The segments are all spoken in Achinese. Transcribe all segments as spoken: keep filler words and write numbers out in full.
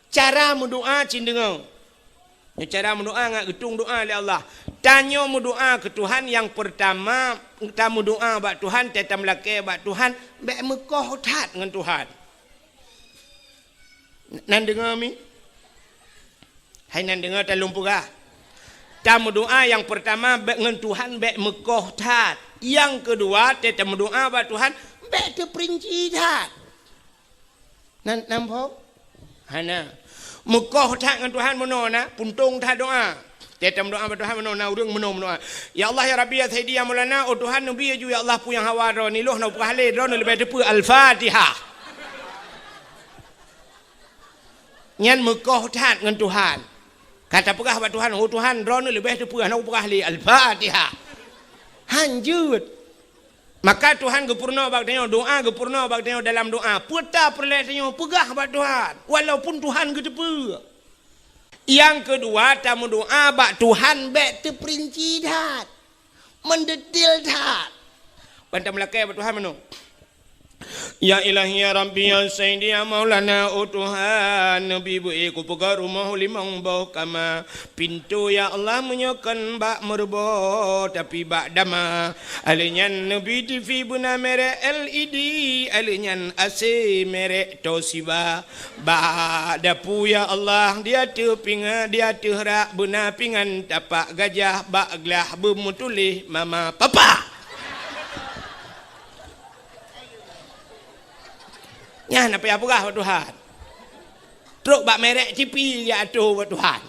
Cara meudoa cit deungoe. Nyoe cara meudoa ngat geutueng doa lé Allah. Tanyoe meudoa keu Tuhan, nyang peurtama, tameudoa bak Tuhan, tameulakée bak Tuhan, bék meukoh that ngon Tuhan. Nan deungoe mi? Hai nan deungoe, talôn peugah. Tameudoa nyang peurtama bék ngon Tuhan bék meukoh that. Nyang keudua, tameudoa bak Tuhan bék teupeurinci that. Nan, nan phom? Hana. Meukoh that ngon Tuhan meunoe na, puntông that doa. Tameudoa bak Tuhan meunoe na, ureuëng meunoe meudoa. Ya Allah, ya Rabbi, ya Sayyidi, ya Maulana, oh Tuhan, neubi ju ya Allah peue nyang hawa droeneuh, lôn hana peugah lé, droeneuh leubeh teupeue. Al-Fatihah. Nyan meukoh that ngon Tuhan. Ka tapeugah bak Tuhan, "Oh Tuhan, droeneuh leubeh teupeue, hana kupeugah lé." Al-Fatihah. Han jeuet. Maka Tuhan geupeurunoe bak tanyoe, doa geupeurunoe bak tanyoe dalam doa. Peue ta peureulée tanyoe peugah bak Tuhan, walaupun Tuhan geuteupeue. Nyang keudua, tameudoa bak Tuhan bék teupeurinci that. Meudetil that. Ban tameulakée bak Tuhan meunoe. Ya Ilahi, ya Rabbi, ya Sayyidi, ya Maulana, oh Tuhan, neubi beu-i kupeugah rumoh limong boh kama. Pintoe, ya Allah, meunyoe kon bak meureubo, tapi bak dama. Alheuh nyan neubi TV beuna merek L E D, alheuh nyan A C merek Toshiba. Bak dapu, ya Allah, di ateueh pinga-, di ateueh rak beuna pingan tapak gajah, bak glah beumeutuléh mama papa. Nyan na payah peugah bak Tuhan. Trok bak merek TV geujak atô bak Tuhan.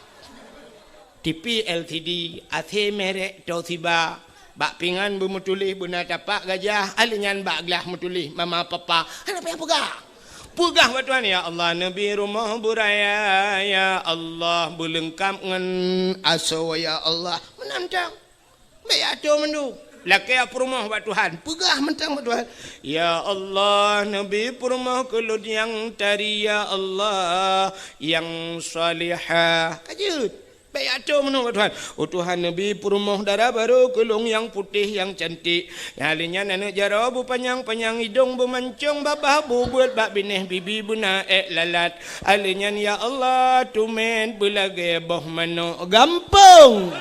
TV L C D, A C merek Toshiba, bak pingan beumeutuléh beuna tapak gajah, alheuh nyan bak glah meutuléh mama papa. Hana payah peugah. Peugah bak Tuhan, "Ya Allah, neubi rumoh beuraya, ya Allah, beuleungkab ngon asoe, ya Allah." Meunan mantong. Bék atô mandum. Lakée peurumoh bak Tuhan, peugah mantong bak Tuhan, "Ya Allah, neubi peurumoh keu lôn nyang tari, ya Allah, nyang salihah." Ka jeuet. Bék atô meunoe bak Tuhan. Oh Tuhan, neubi peurumoh dara barô keu lôn nyang putéh, nyang cantik. Nyang lheuh nyan aneuëk jaroe beupanyang-panyang, idông beumancông, babah bubeuet, bak binéh bibi beuna ék lalat. Alheuh nyan, ya Allah, tumet beulagée boh manok gampông.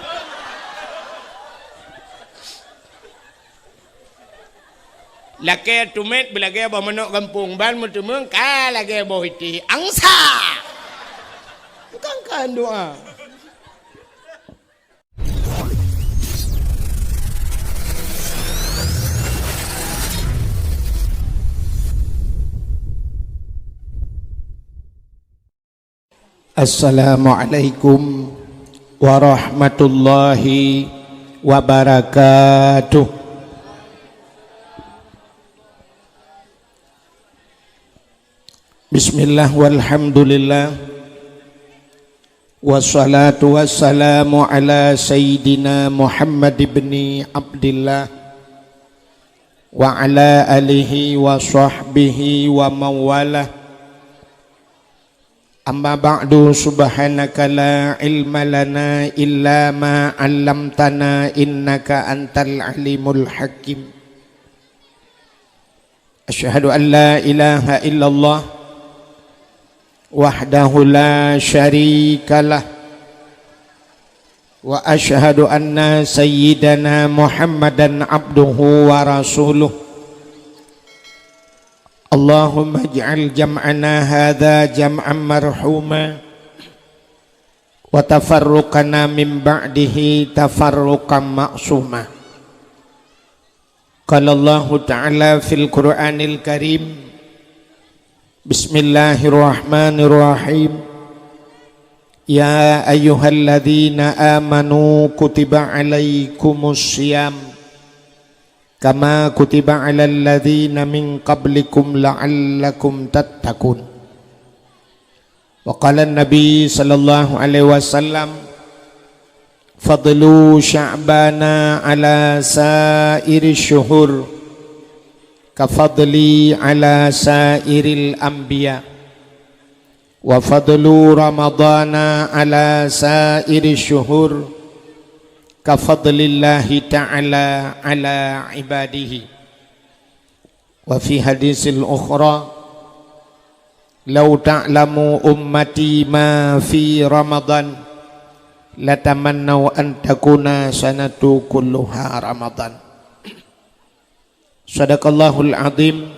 Lakée tumet beulagée boh manok gampông, ban meuteumeung ka lagée boh itéh angsa. Bukan kan doa. Assalamualaikum warahmatullahi wabarakatuh. Bismillah walhamdulillah. Wassalatu wassalamu ala sayyidina Muhammad ibni Abdillah wa ala alihi wa sahbihi wa mawalah. Amma ba'du, subhanaka la ilma lana illa ma 'allamtana innaka antal alimul hakim. Asyhadu an la ilaha illallah wahdahu la syarikalah. Wa asyhadu anna sayyidana Muhammadan abduhu wa rasuluh. Allahumma ij'al jam'ana hadza jam'an marhuma, wa tafarruqana min ba'dihi tafarruqan ma'suma. Qala Allahu ta'ala fil Qur'anil Karim, Bismillahirrahmanirrahim. Ya ayyuhalladzina amanu kutiba alaikumus siyam kama kutiba alal ladzina min qablikum la'allakum tattaqun. Wa qala Nabi sallallahu alaihi wasallam, "Fadlu sya'bana ala sairi syuhur, ka fadli ala sairil anbiya. Wa fadlu ramadana ala sairi syuhur, ka fadlillahi ta'ala ala ibadihi." Wa fi hadisil ukhra, "Lau ta'lamu ummati ma fi Ramadan, latamannau an takuna sanatu kulluha Ramadan." Sadaqallahul azim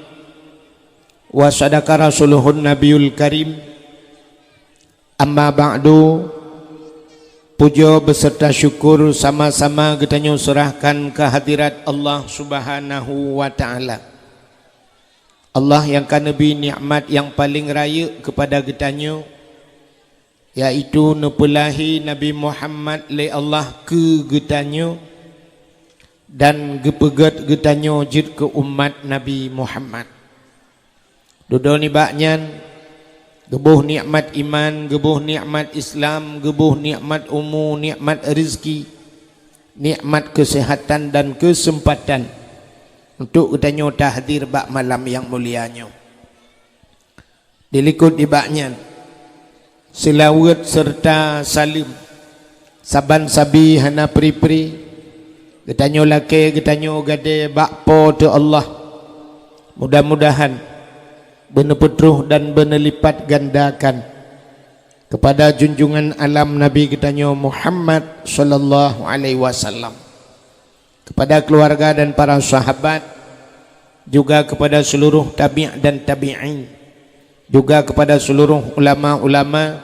wa sadaqa rasuluhun nabiyul karim. Amma ba'du, puja beserta syukur sama-sama geutanyoe serahkan keu hadirat Allah Subhanahu wa Ta'ala. Allah nyang ka neubri nikmat nyang paleng rayeuk keupada geutanyoe, yaitu neupeulahé Nabi Muhammad lé Allah keu geutanyoe dan geupeugét geutanyoe jeuet keu umat Nabi Muhammad. Dudoe nibak nyan, geuboh nikmat iman, geuboh nikmat Islam, geuboh nikmat umu, nikmat rezeki, nikmat keuseuhatan dan keuseumpatan untuk geutanyoe tahdir bak malam nyang mulia nyoe. Dilikot nibak nyan, seulaweuet seureuta saleuem saban sabe hana pri-pri geutanyoe lakée geutanyoe gadée bak Po teu Allah. Mudah-mudahan beuneupeutroh dan beuneulipatgandakan keupada junjungan alam Nabi geutanyoe Muhammad sallallahu alaihi wasallam, keupada keuluwarga dan para sahabat, juga keupada seuluruh tabi' dan tabi'in, juga keupada seuluruh ulama-ulama,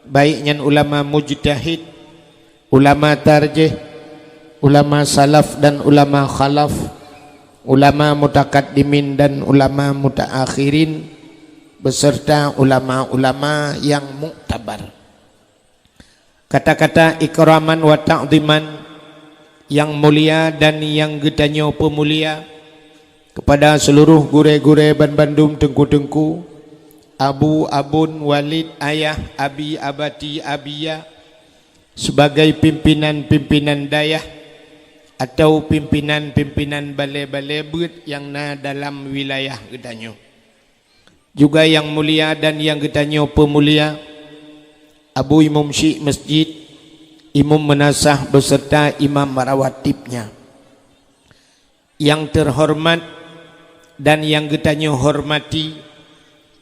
baik nyan ulama mujtahid, ulama tarjih, ulama salaf dan ulama khalaf, ulama mutakaddimin dan ulama mutaakhirin, beserta ulama-ulama nyang muktabar. Kata-kata ikraman wa ta'ziman nyang mulia dan nyang geutanyoe peumulia keupada seuluruh gurée-gurée banmandum, teungku-teungku, abu, abon, walid, ayah, abi, abati, abiya, sebagai pimpinan-pimpinan dayah atau pimpinan-pimpinan balée-balée beuet nyang na dalam wilayah geutanyoe. Juga nyang mulia dan nyang geutanyoe peumulia, Abu Imum Syik Masjid, Imum Meunasah beserta Imam Rawatibnya. Nyang teuhoreumat dan nyang geutanyoe hormati,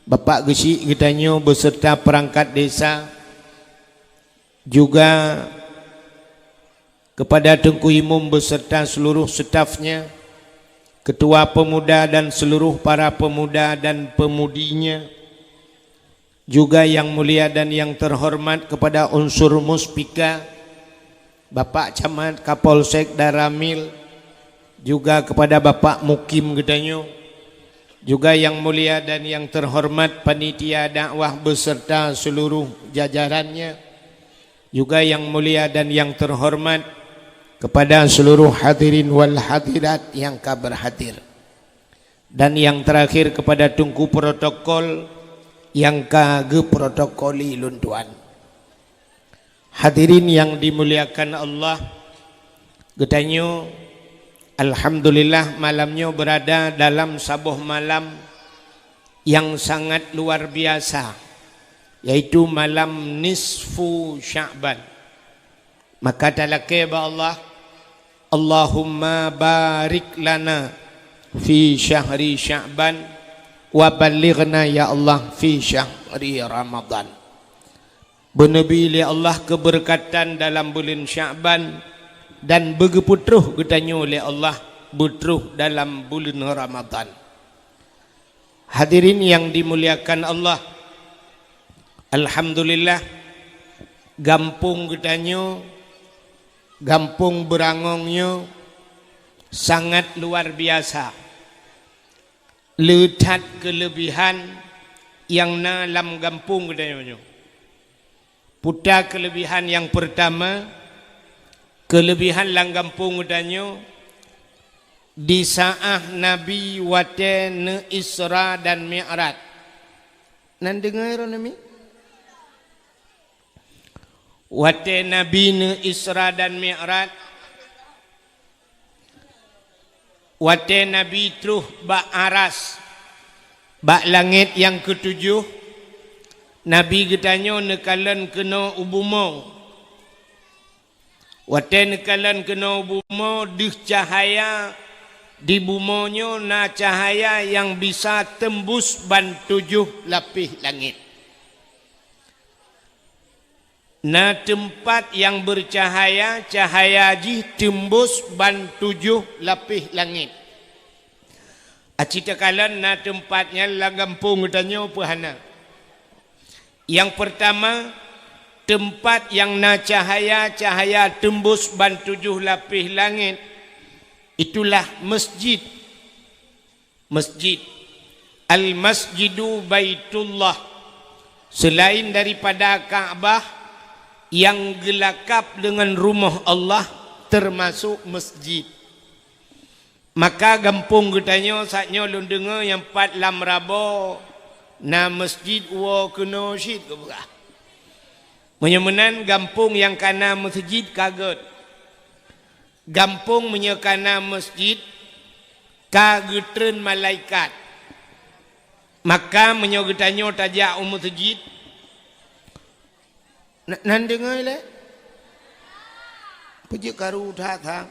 Bapak Geuchik geutanyoe beserta peurangkat desa, juga keupada Teungku Imum beserta seuluruh stafnya, ketua pemuda dan seuluruh para pemuda dan pemudinya, juga nyang mulia dan nyang teuhoreumat keupada unsur Muspika, Bapak Camat, Kapolsek, Danramil, juga keupada Bapak Mukim geutanyoe, juga nyang mulia dan nyang teuhoreumat panitia dakwah beserta seuluruh jajarannya, juga nyang mulia dan nyang teuhoreumat keupada seuluruh hadirin wal hadirat nyang ka beurhadir, dan nyang teurakhir keupada teungku protokol nyang ka geuprotokoli lôn tuan. Hadirin nyang dimuliakan Allah, geutanyoe alhamdulillah malam nyoe beurada dalam saboh malam nyang sangat luar biasa, yaitu malam nisfu Sya'ban. Maka talakée bak Allah, "Allahumma barik lana fi syahri Sya'ban wa ballighna ya Allah fi syahri Ramadan." Beuneubri lé Allah keubeureukatan dalam buleuen Sya'ban dan beugeupeutroh geutanyoe lé Allah beutroh dalam buleuen Ramadan. Hadirin nyang dimuliakan Allah, alhamdulillah, gampông geutanyoe, gampông Beurangong nyoe sangat luar biasa. Le that keuleubihan nyang na lam gampông geutanyoe nyoe. Peue ta keuleubihan nyang peurtama, keuleubihan lam gampông geutanyoe di saát Nabi watée neu Isra dan Mi'raj. Nan deungoe droeneuh mi? Watée Nabi neu Isra dan Mi'raj, watée Nabi troh bak aras, bak langét nyang keutujoh, Nabi geutanyoe neukalon keunoe u bumoe. Watée neukalon keunoe u bumoe, deuh cahya Di bumoe nyoe na cahaya nyang bisa teumbus ban tujoh lapéh langét. Na teumpat nyang beucahaya, cahaya jih teumbus ban tujoh lapéh langét. Aci takalon na teumpat nyan lam gampông geutanyoe peue hana. Nyang peurtama, teumpat nyang na cahaya, cahaya teumbus ban tujoh lapéh langét, itulah masjid. Masjid. Al-Masjidu Baitullah. Selain daripada Ka'bah, nyang geulakab deungon rumoh Allah, teumasok masjid. Maka gampông geutanyoe saat nyoe lôn deungoe nyang pat lam Rabo na masjid woe keunoe cit geupeugah. Meunyoe meunan gampông nyang kana masjid ka gét. Gampông meunyoe kana masjid ka geutreun malaikat. Maka meunyoe geutanyoe tajak u masjid, Na-, nan deungoe lé? Peujeuet karu that-that.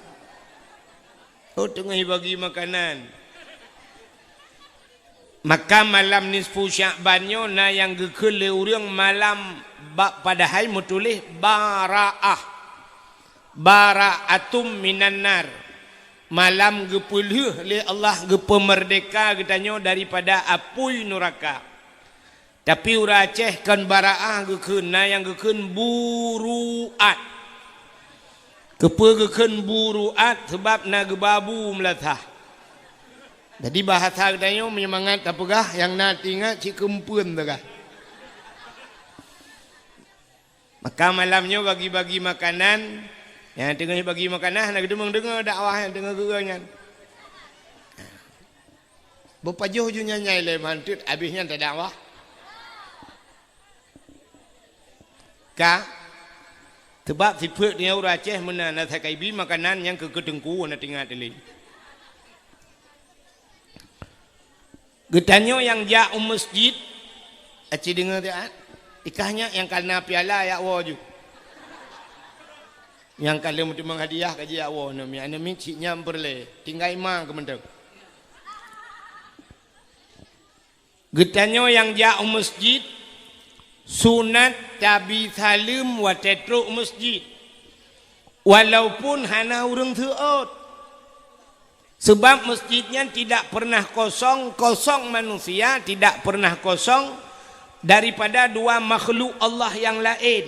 Oh, teungoh bagi makanan. Maka malam nisfu Sya'ban nyoe na nyang geukheun lé ureuëng malam ba-, padahai meutuléh Bara'ah. Bara'atum minan nar. Malam geupeulheueh lé Allah, geupeumeurdeka geutanyoe daripada apui nuraka. Tapi ureuëng Aceh kon bara'ah geukheun, na nyang geukheun buru'at. Keupeue geukheun buru'at? Sabab na geubabu meulasah. Jadi bahasa geutanyoe meunyoe mangat tapeugah nyang na teuingat cit keumpeuen teuka. Maka malam nyoe bagi-bagi makanan, nyang teungoh bagi makanan hana geuteumeung deungoe dakwah nyang teungoh geueu nyan. Beupajoh ju nyan nyai lé manteuet abéh nyan tadakwah. Ka? Teubab sifeuet nyoe ureuëng Aceh meunan na sakai bi makanan nyang keu keuteungku na teuingat lé. Geutanyoe nyang jak u masjid, aci deungoe teuat, ikah nyak nyang kana piala yak woe ju. Nyang ka lheueh meuteumang hadiah ka jijak woe, aneuk miet, aneuk miet cit nyan peureulée, tinggai ma keumeunteung. Geutanyoe nyang jak u masjid, sunat tabi saleuem watée trok u masjid, walaupun hana ureuëng seuôt. Sebab masjid nyan tidak pernah kosong, kosong manusia, tidak pernah kosong daripada dua makhluk Allah yang lain.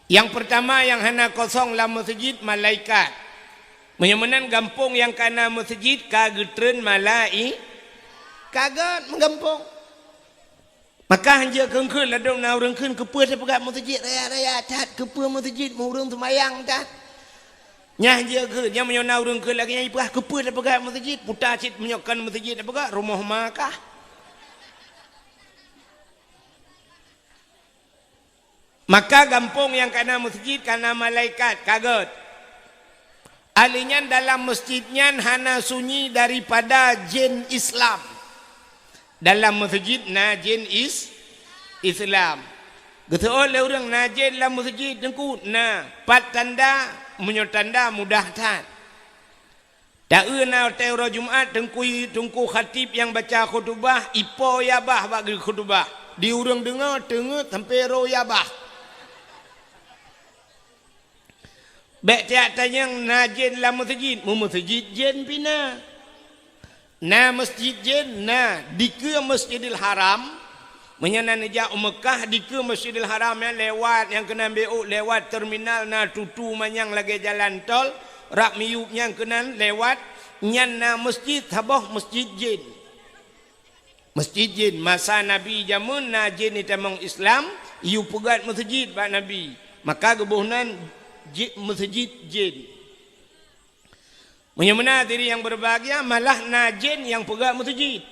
Yang pertama yang hana kosong lam masjid, malaikat. Meunyoe meunan gampông nyang kana masjid ka geutreun malai-, ka gét meugampông. Maka hanjeuet kheun-kheun ladôm na ureuëng kheun, "Keupeue tapeugah masjid raya-raya that? Keupeue masjid meu ureuëng seumayang that?" Nyan hanjeuet kheun, nyan meunyoe na ureuëng kheun lagée nyan ipeugah, "Keupeue tapeugah masjid? Puta cit meunyoe kon masjid tapeugah, rumoh ma kah?" Maka gampông nyang kana masjid kana malaikat ka gét. Ahli nyan dalam masjid nyan hana sunyi daripada jén Islam. Dalam masjid na jén is-, Islam. Geuseuôt lé ureuëng na jén lam masjid teungku, na pat tanda, meunyoe tanda mudah that. Taeu na watée uroe Jumat teungku, teungku khatib nyang baca khutubah ipo yabah bak geukhutubah. Di ureuëng deungoe teungeut sampoe roh yabah. Bék tiak tanyong na jén lam masjid, meu masjid jén pih na. Na masjid jén na dikeue Masjidil Haram. Meunyoe na neujak u Meukah dikeue Masjidil Haram nyan lewat nyang keunan B O, lewat terminal na tutu manyang lagée jalan tol, rab miyueb nyang keunan lewat, nyan na masjid saboh masjid jén. Masjid jén masa Nabi jameun na jén itamong Islam, yue peugét masjid bak Nabi. Maka geuboh nan ji-, masjid jén. Meunyoe meunan hadirin nyang berbahagia, malah na jén nyang peugét masjid.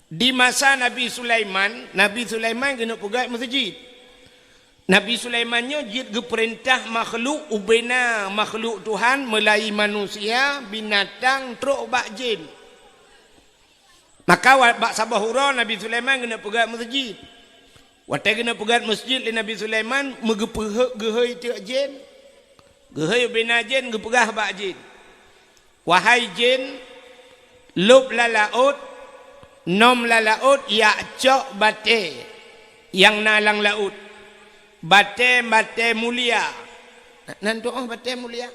Di masa Nabi Sulaiman, Nabi Sulaiman geuneuk peugét masjid. Nabi Sulaiman nyoe jeuet geupeurintah makhluk ubena makhluk Tuhan, meulayi manusia, binatang, trok bak jén. Maka wa-, bak saboh uroe Nabi Sulaiman geuneuk peugét masjid. Watée geuneuk peugét masjid lé Nabi Sulaiman, meugeupeuheuek geuhôi teuk jén. Geuhôi ubena jén geupeugah bak jén, Wahai jén, lôb lam laôt, nöm lam laôt jak cok batée nyang na lam laôt. Batée-batée mulia. Nan tu'oh batée mulia?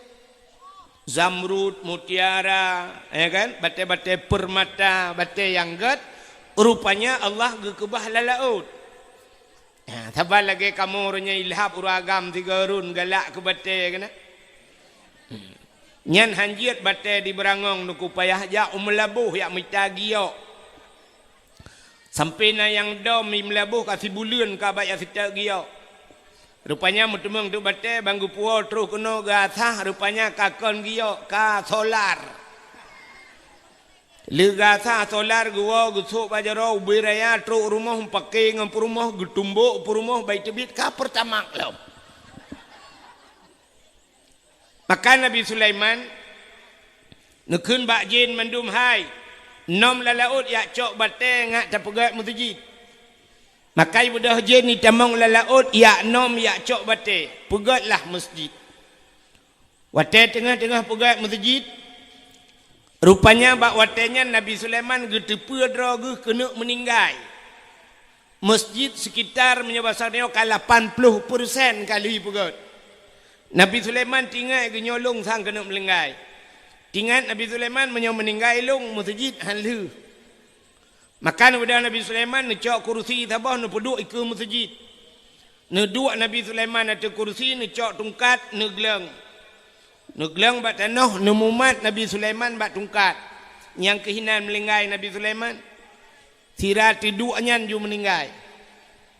Zamrud, mutiara, ya kan? Batée-batée permata, batée nyang gét. Rupanya Allah geukeubah lam laôt. Ha, saban lagée kamoe uroe nyoe ilhab ureuëng agam sigoe rhun galak keu batée keunan. Nyan han jeuet batée di Beurangong, Teungku, payah jak u Meulaboh jak mita giok. Sampoe na nyang dom i Meulaboh ka sibuleuen ka bak jak seutôt giok. Rupanya meuteumeung teuk batée ban geupuwoe troh keunoe geuasah, rupanya ka kon giok, ka solar. Lheueh geuasah solar geuwoe geusôk bak jaroe ubé raya trok rumoh meupaké ngon peurumoh geutumbok peurumoh bai teubiet ka Pertamax lom. Maka Nabi Sulaiman neukheun bak jén mandum, "Hai, nöm lam laôt jak cok batée ngat tapeugét meuseujid." Maka ibeudôh jén itamong lam laôt jak nöm jak cok batée, peugétlah meuseujid. Watée teungoh-teungoh peugét meuseujid, rupanya bak watée nyan Nabi Sulaiman geuteupeue droe geuh keuneuk meuninggai. Meuseujid sekitar meunyoe basa nyoe ka lapan ploh persen ka lheueh peugét. Nabi Sulaiman tingat geuh nyoe lôn sang keuneuk meuninggai. Tingat Nabi Sulaiman meunyoe meuninggai lôn meuseujid han lheueh. Maka neubeudôh Nabi Sulaiman neucok kurusi saboh neupeuduek ikeue meuseujid. Neuduek Nabi Sulaiman ateueh kurusi, neucok tungkat, neugleueng. Neugleueng bak tanoh, neumumat Nabi Sulaiman bak tungkat. Nyang keuh inan meuninggai Nabi Sulaiman. Sira teuduek nyan ju meuninggai.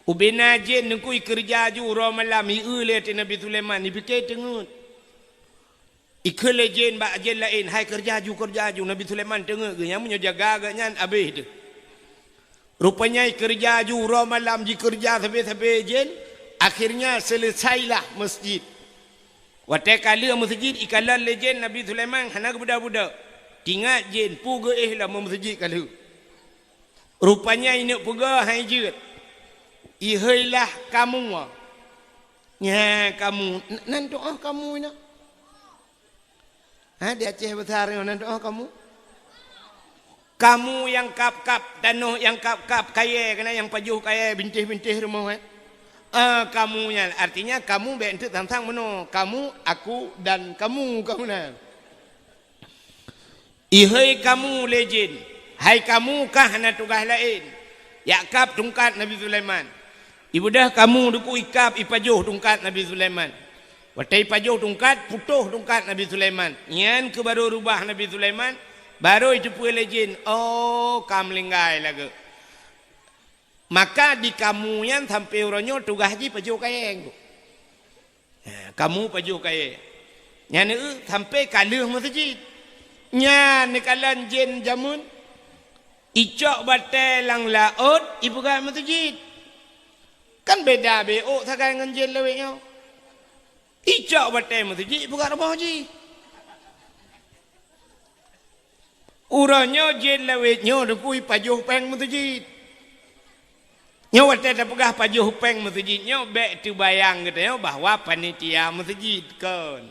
Ubé na jén Teungku ikeureuja ju uroe malam, ieu lé ateueh Nabi Sulaiman, ipike teungeut. Ikheun lé jén bak jén laén, "Hai, keureuja ju, keureuja ju." Nabi Sulaiman teungeut geuh, nyan meunyoe jaga geuh nyan abéh teuh. Rupanya ikeureuja ju uroe malam, jikeureuja sabe-sabe jén, akhirnya selesailah meuseujid. Watée ka lheueh meuseujid ikalon lé jén Nabi Sulaiman hana geubeudôh-beudôh. Tingat jén peue geuéh lom meuseujid ka lheueh. Rupanya ineuk peugah hai jeuet, "Iheuilah kamoe." Nya kamoe, n-, nan tu'oh kamoe nyoe? Ha, di Aceh Besar nyoe nan tu'oh kamoe? Kamoe nyang kab-kab tanoh, nyang kab-kab kayée, keunan nyang pajoh kayée, bintéh-bintéh rumoh, eh? Ah, kamoe nyan, artinya kamoe bék eunteuk sang-sang meunoe. Kamoe, aku, dan kamoe, kamoe nyan. "Iheuy kamoe lé jén, hai kamoe kah hana tugaih laén, jak kab tungkat Nabi Sulaiman." Ibeudôh kamoe Teungku ikab ipajoh tungkat Nabi Sulaiman. Watée ipajoh tungkat, putôh tungkat Nabi Sulaiman. Nyan keuh barô rubah Nabi Sulaiman, barô iteupeue lé jén, "Oh, ka meuninggai lagée." Maka di kamoe nyan sampoe uroe nyoe tugaih jih pajoh kayée. Ha, kamoe pajoh kayée. Nyan eu sampoe ka lheueh meuseujid. Nyan neukalon jén jameun, icok batée lam laôt, ipeugah meuseujid. Kan beda beuôt sagai ngon jén lawét nyoe. Icok batée meuseujid, ipeugah rumoh jih. Uroe nyoe jén lawét nyoe Teungku ipajoh péng meuseujid. Nyoe watée tapeugah pajoh péng meuseujid nyoe bék teubayang geutanyoe bahwa panitia meuseujid, kon.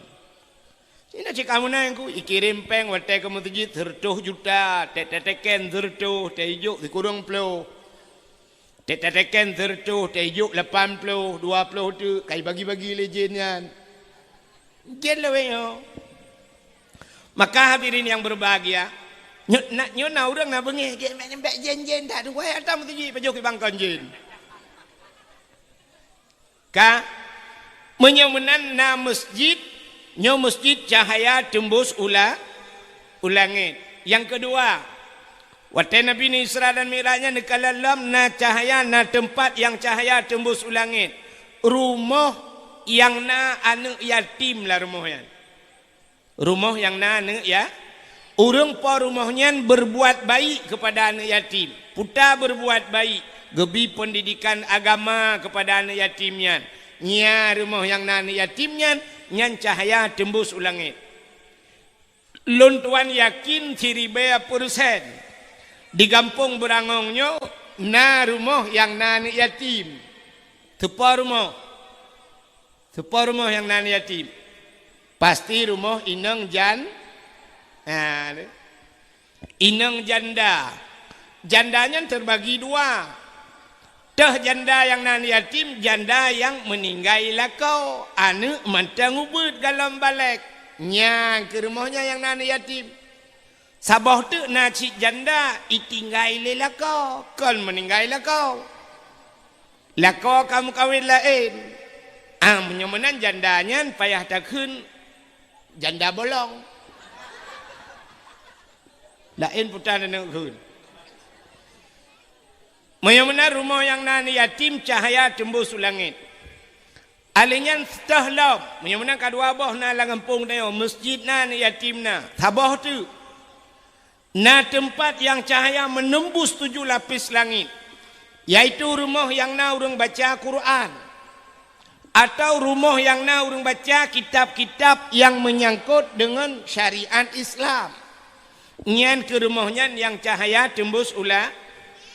Inoe cit kamoe nyan Teungku ikirém péng watée keu meuseujid seureutôh juta, tét tateken seureutôh, tét ijok sikureueng ploh. Tét tateken seureutôh, tét ijok lapan ploh, dua ploh teuk, ka ibagi-bagi lé jén nyan. Jén lawét nyoe. Maka hadirin yang berbahagia, nyoe na, nyoe na ureuëng na beungéh, jén bék, bék jén-jén that, wahai ata meuseujid pajoh keu bangkon jén. Ka, meunyoe meunan na meuseujid, nyoe meuseujid cahaya teumbus u la-, u langét. Nyang keudua, watée Nabi Isra dan Mi'raj nyan neukalon lom na cahaya, na teumpat nyang cahaya teumbus u langét. Rumoh nyang na aneuëk yatim lam rumoh nyan. Rumoh nyang na aneuëk ya-, ureuëng po rumoh nyan berbuat baik kepada aneuëk yatim. Peue ta berbuat baik, geubi pendidikan agama kepada aneuëk yatim nyan. Nya rumoh nyang na aneuëk yatim nyan, nyan cahaya teumbus u langét. Lôn tuan yakin siribée persen di gampông Beurangong nyoe na rumoh nyang na aneuëk yatim. Teupo rumoh? Teupo rumoh nyang na aneuëk yatim? Pasti rumoh inong jan-, Ha, tu. Inong janda. Janda nyan teubagi dua. Teuh janda nyang nan yatim, janda nyang meuninggai lakoe, aneuk mantong ubeuet golom balek. Nyan keuh rumoh nyan nyang nan yatim. Saboh teuk na cit janda itinggai lé lakoe, kon meuninggai lakoe. Lakoe ka meukawen laén. Ah, meunyoe meunan janda nyan payah takheun janda bolong. Laén puta neuk kheun. Meunyoe meunan rumoh nyang nan yatim cahya teumbus u langét. Alèh nyan teuh lom, meunyoe meunan ka dua boh na lam gampông tanyoe, meuseujid na, yatim na, saboh teuk. Na teumpat nyang cahya menembus tujuh lapis langit, yaitu rumoh nyang na ureuëng baca Quran, atau rumoh nyang na ureuëng baca kitab-kitab nyang menyangkut deungon syariat Islam. Nyan keuh rumoh nyan nyang cahya teumbus u la-,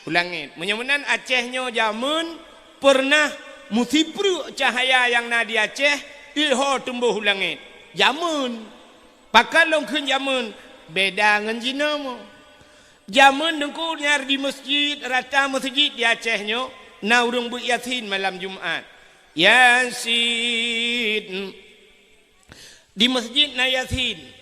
u langét. Meunyoe meunan Aceh nyoe jameun peureunah meusipreuk cahya nyang na di Aceh, iho teumbus u langét. Jameun. Pakon lôn kheun jameun, beda ngon jinoe. Jameun Teungku nyan di meuseujid, rata meuseujid di Aceh nyoe, na ureuëng beuet Yasin malam Jumat. Yasin. Di meuseujid na Yasin.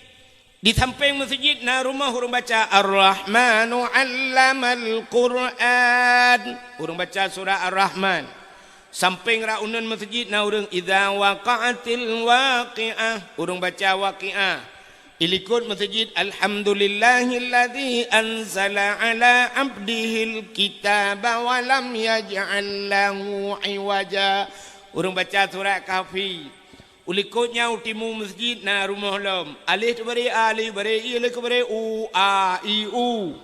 Di sampéng meuseujid na rumoh ureuëng baca Ar-Rahmanu 'allamal Qur'an. Ureuëng baca surah Ar-Rahman. Sampéng rot uneuen meuseujid na ureuëng idza waqa'atil waqi'ah. Ureuëng baca Waqi'ah. Di likot meuseujid Alhamdulillahilladzi anzala 'ala 'abdihil kitaba wa lam yaj'al lahu 'iwaja. Ureuëng baca surat Kahfi. U likot nyan u timu meuseujid na rumoh lom. Alif teubaré a, alif baré i, alif teubaré u, a, i, u.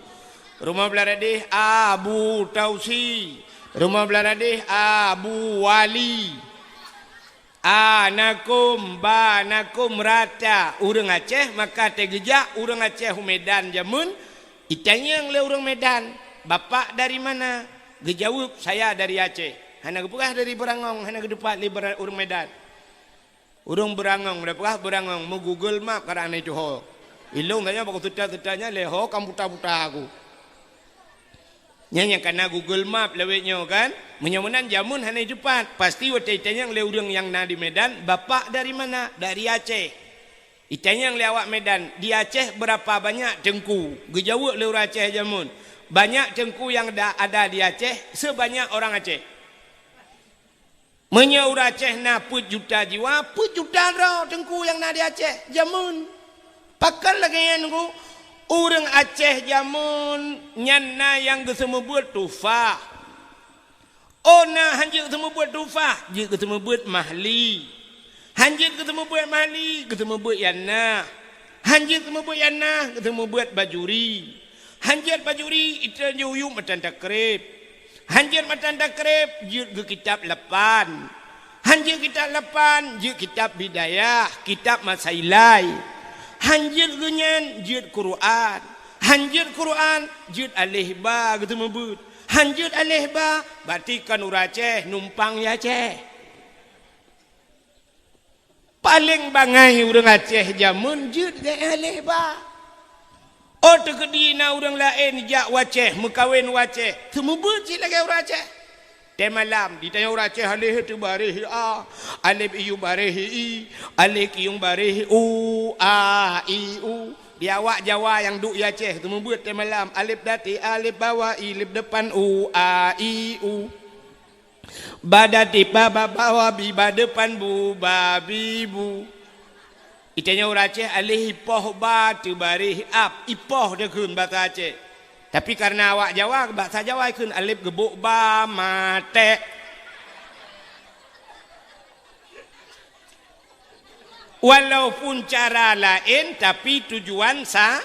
Rumoh blah radeh Abu Tausi. Rumoh blah radeh Abu Wali. Anakum, banakum rata. Ureuëng Aceh maka teugeujak ureuëng Aceh u Medan jameun, itanyong lé ureuëng Medan, "Bapak dari mana?" Geujaweueb, "Saya dari Aceh." Hana geupeugah dari Beurangong, hana geuteupat lé beura-, ureuëng Medan. Ureuëng Beurangong, da peugah Beurangong, meu-Google Map karang na itu ho. Ilong tanya bak seuta-seutanya lé ho kam buta-buta aku. Nyan nyang kana Google Map lawét nyoe kan? Meunyoe meunan jameun hana teupat, pasti watée itanyong lé ureuëng nyang na di Medan, "Bapak dari mana?" "Dari Aceh." Itanyong lé awak Medan, "Di Aceh berapa banyak teungku?" Geujaweueb lé ureuëng Aceh jameun, "Banyak teungku yang da-, ada di Aceh sebanyak orang Aceh." Meunyoe ureuëng Aceh na peuet juta jiwa, peuet juta droe teungku nyang na di Aceh jameun. Pakon lagée nyan, Teungku? Ureuëng Aceh jameun nyan na nyang geuseumeubeuet tufah. Oh, na han jeuet geuseumeubeuet tufah, jeuet geuseumeubeuet mahli. Han jeuet geuseumeubeuet mahli, geuseumeubeuet yanah. Han jeuet geuseumeubeuet yanah, geuseumeubeuet bajuri. Han jeuet bajuri, itanyong yub matan takrib. Han jeuet matan takrib, jeuet geukitab lapan. Han jeuet kitab lapan, jeuet kitab bidayah, kitab masailai. Han jeuet geunyan, jeuet Quran. Han jeuet Quran, jeuet aleh ba geuteumeubeuet. Han jeuet aleh ba, berarti kon ureuëng Aceh numpang di Aceh. Paleng bangai ureuëng Aceh jameun jeuet gét aleh ba. Oh, teukeudi na ureuëng laén jak u Aceh, meukawen u Aceh, seumeubeuet cit lagée ureuëng Aceh. Tée malam, ditanyong ureuëng Aceh, aleh teubareh a, alef iyueng bareh i, alef kiyueng bareh u, a, i, u. Di awak Jawa nyang duek di Aceh, seumeubeuet tée malam, alef dati, alef bawa, i, lef depan, u, a, i, u. Ba dati ba, ba bawa bi, ba depan bu, ba bi bu. Itanyong ureuëng Aceh, aleh ipoh ba teubareh ap, ipoh teuh kheun basa Aceh. Tapi karena awak Jawa, basa Jawa kheun alef geubok ba maté. Walaupun cara laén, tapi tujuan sa-,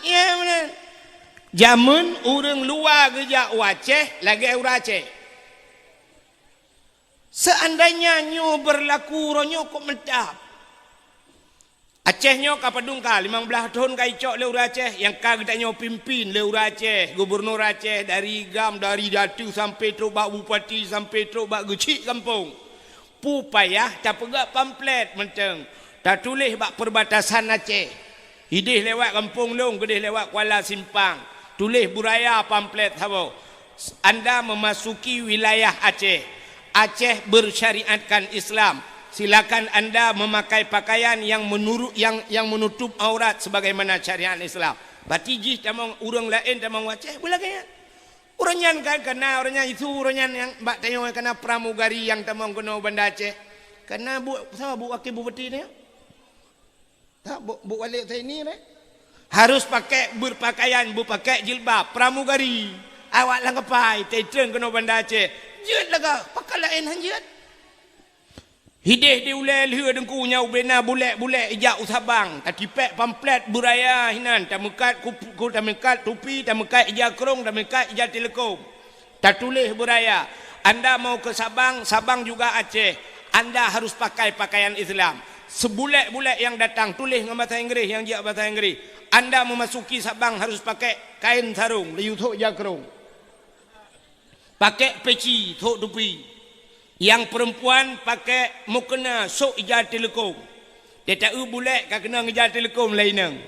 ya, beuna. Jameun ureuëng luwa geujak u Aceh lagée ureuëng Aceh. Seandainya nyoe beurlaku uroe nyoe kok mantap. Aceh nyoe ka padum ka, limong blaih thon ka icok lé ureuëng Aceh, nyang ka geutanyoe pimpin lé ureuëng Aceh, gubunur Aceh, dari GAM, dari datu sampai trok bak bupati, sampai trok bak geuchik gampông. Peue payah tapeugah pamflet mantong, tatuléh bak perbatasan Aceh. Idéh lewat gampông lôn, keudéh lewat Kuala Simpang. Tuléh beuraya pamflet saboh. Anda memasuki wilayah Aceh. Aceh bersyariatkan Islam. Silakan anda memakai pakaian yang menurut, yang, yang menutup aurat sebagaimana syariat Islam. Berarti jih tamong ureuëng laén tamong Aceh, beulagée nyan. Ureuëng nyan kan kana, ureuëng nyan isu, ureuëng nyan nyang bak tanyoe kana pramugari nyang tamong keunoe Banda Aceh. Kana bu, sa bu wakil bupati nyoe? Sa bu, bu wali Saini deh? Harus pakai berpakaian, berpakai jilbab, pramugari. Awak lam kapai, teutrön keunoe Banda Aceh. Jeuet lagak, pakon laén han jeuet. Hidéh di ulée lheueh deungku nyang ubena bulek-bulek ijak u Sabang, tatipék pamflet beuraya hinan, tameukat kup-, ku-, tameukat tupi, tameukat ija krông, tameukat ija teuleukom. Tatuléh beuraya, "Anda mau ke Sabang, Sabang juga Aceh. Anda harus pakai pakaian Islam." Seubulek-bulek nyang datang tuléh ngon basa Inggréh, nyang jijak basa Inggréh, "Anda memasuki Sabang harus pakai kain sarung, laju sôk ija krông." Pakai peci, sôk tupi. Nyang perempuan pakai mukena, sôk ija teuleukom. Teuta-eu bulek ka keunong ija teuleukom lé inong.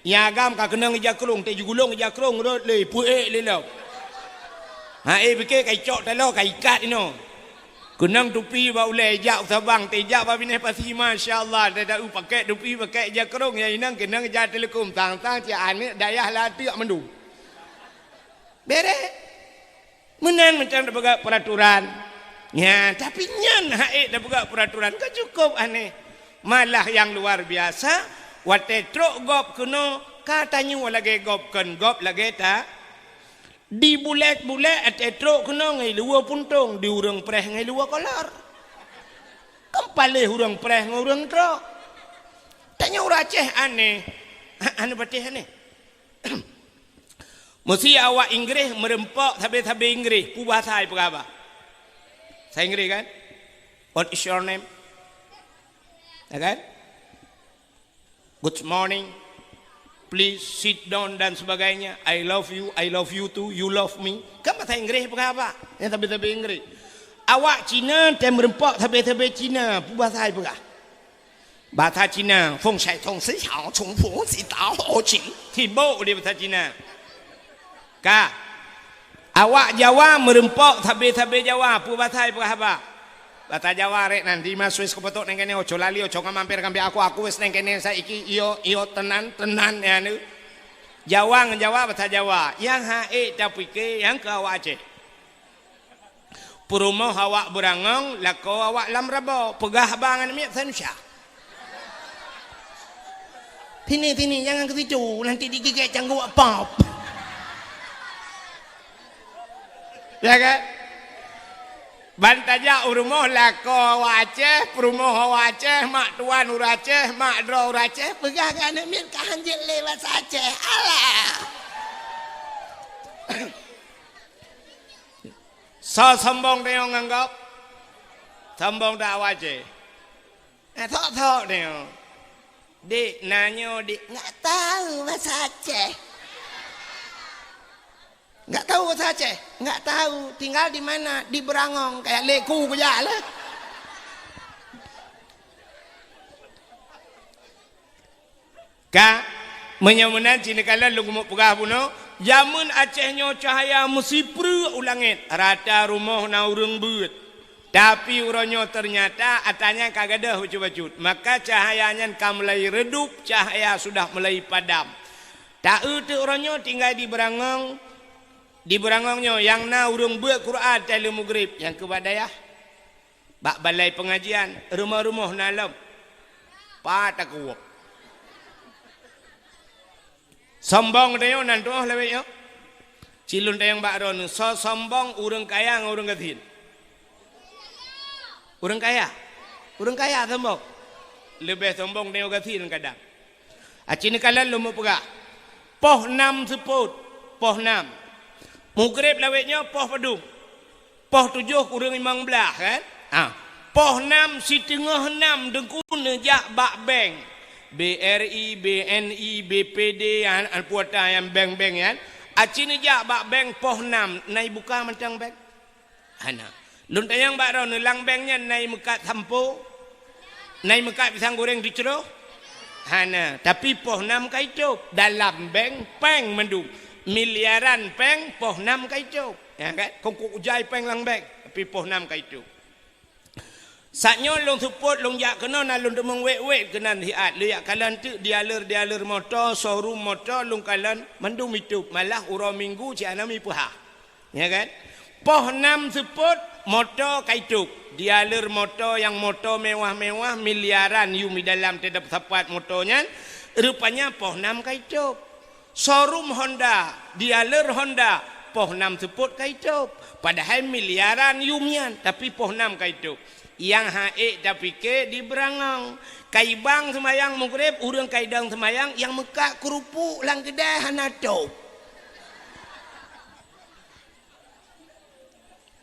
Nyang agam ka keunong ija krông, teuh jigulong ija krông rot lé, peuék lé lom. Ha, eh, pike ka icok taloe, ka ikat inoe. Keunong tupi bak ulée, jak u Sabang, teuh jak bak binéh pasi, masya Allah, teuta-eu pakai tupi, pakai ija krông, nyang inong keunong ija teuleukom, sang-sang cit aneuk dayah lam ateueh mandum. Bereh. Meunan macam tapeugah peraturan. Nya, tapi nyan hak ék tapeugah peraturan ka cukup aneh. Malah nyang luar biasa, watée trok gob keunoe, ka tanyoe lagée gob kon gob lagée ta. Di bulek-bulek watée trok keunoe ngon luwa puntông, di ureuëng preh ngon luwa kolor. Kan paléh ureuëng preh ngon ureuëng trok. Tanyoe ureuëng Aceh aneh. Ha, aneh patéh aneh. Meusé awak Inggréh meureumpok sabe-sabe Inggréh, peue bahasa ipeugah haba? Bahasa Inggréh kan? "What is your name?" Ya kan? "Good morning. Please sit down," dan sebagainya. "I love you, I love you too, you love me." Kan bahasa Inggréh ipeugah haba? Nyang sabe-sabe Inggréh. Awak Cina tém meureumpok sabe-sabe Cina, peue bahasa ipeugah? Bahasa Cina, "Feng shai tong si xiao chung fu si dao ho qing." Sibok di bahasa Cina. Ka. Awak Jawa meureumpok sabe-sabe Jawa, peue bahasa ipeugah haba? Bahasa Jawa rek nan, di ma Swiss keupotok neng kene, oco lali, oco ngamamper kambek aku, aku wes neng kene, sa iki iyo, iyo tenan, tenan ya nu. Jawa ngon Jawa, bahasa Jawa. Nyang hak ék tapike nyang keu awak Aceh. Peurumoh awak beurangong, lakoe awak lam rabo, peugah haba ngon miet sanusya. "Sini, sini, jangan ke situ, nanti digigit cangguh pop." Ya kan? Ban tajak u rumoh lakoe awak Aceh, peurumoh awak Aceh, mak tuan ureuëng Aceh, mak droe ureuëng Aceh, peugah keu aneuk miet ka hanjeuet lé basa Aceh. Alah! Soe sombong tanyoe ngon gob? Sombong that awak Aceh? Eh, sok-sok tanyoe. Dik, na nyoe, Dik. Nggak tahu bahasa Aceh. Nggak tahu bahasa Aceh? Nggak tahu. Tinggal di mana? Di Beurangong. Kayak leku kujak lah. Ka, meunyoe meunan cit neukalon lôn keumeung peugah bunoe, jameun Aceh nyoe cahya meusipreuk u langét, rata rumoh na ureuëng beuet. Tapi uroe nyoe teunyata atra nyan ka gadôh bacut-bacut. Maka cahya nyan ka mulai redup, cahya sudah mulai padam. Ta-eu teuk uroe nyoe tinggai di Beurangong, di Beurangong nyoe nyang na ureuëng beuet Quran taileueng mugrib, nyang keu bak dayah. Bak balai pengajian, rumoh-rumoh na lom. Pat takuwok. Sombong tanyoe nan tuoh lawét nyoe. Cilun tayong bak droeneuh, soe sombong ureuëng kaya ngon ureuëng gasien? Ureuëng kaya. Ureuëng kaya sombong. Leubeh sombong tanyoe gasien kadang. Aci neukalon lôn meupeugah. Poh nam seupôt, poh nam. Mugrib lawét nyoe poh padum? Poh tujoh kureueng limong blaih, kan? Ha. Poh nam siteungoh nam teungku neujak bak bank. B R I, B N I, B P D, an, an puata nyang bank-bank nyan. Aci neujak bak bank poh nam, na ibuka mantong bank? Hana. Lôn tanyong bak droeneuh, lam bank nyan na imeukat sampo? Na imeukat pisang goreng teucroh? Hana, tapi poh nam ka itôb. Dalam bank, péng mandum. Miliaran péng, poh nam ka itôb. Ya kan? Kongkok ujai péng lam bank, tapi poh nam ka itôb. Saat nyoe lôn seupôt, lôn jak keunoe, na lôn teumeung wét-wét keunan siat. Lôn jak kalon teuk dealer-dealer moto, showroom moto, lôn kalon mandum itôb. Malah uroe Minggu cit hana mipeuhah. Ya kan? Poh nam seupôt, moto ka itôb. Dealer moto nyang moto mewah-mewah, miliaran yum di dalam teutab sapat moto nyan, rupanya poh nam ka itôb. Showroom Honda, dealer Honda, poh nam seupôt ka itôb. Padahai miliaran yum nyan, tapi poh nam ka itôb. Nyang hana ék tapike di Beurangong. Ka ibang seumayang Maghrib, ureuëng ka idong seumayang, nyang meukat keurupuk lam keudè hana tôb.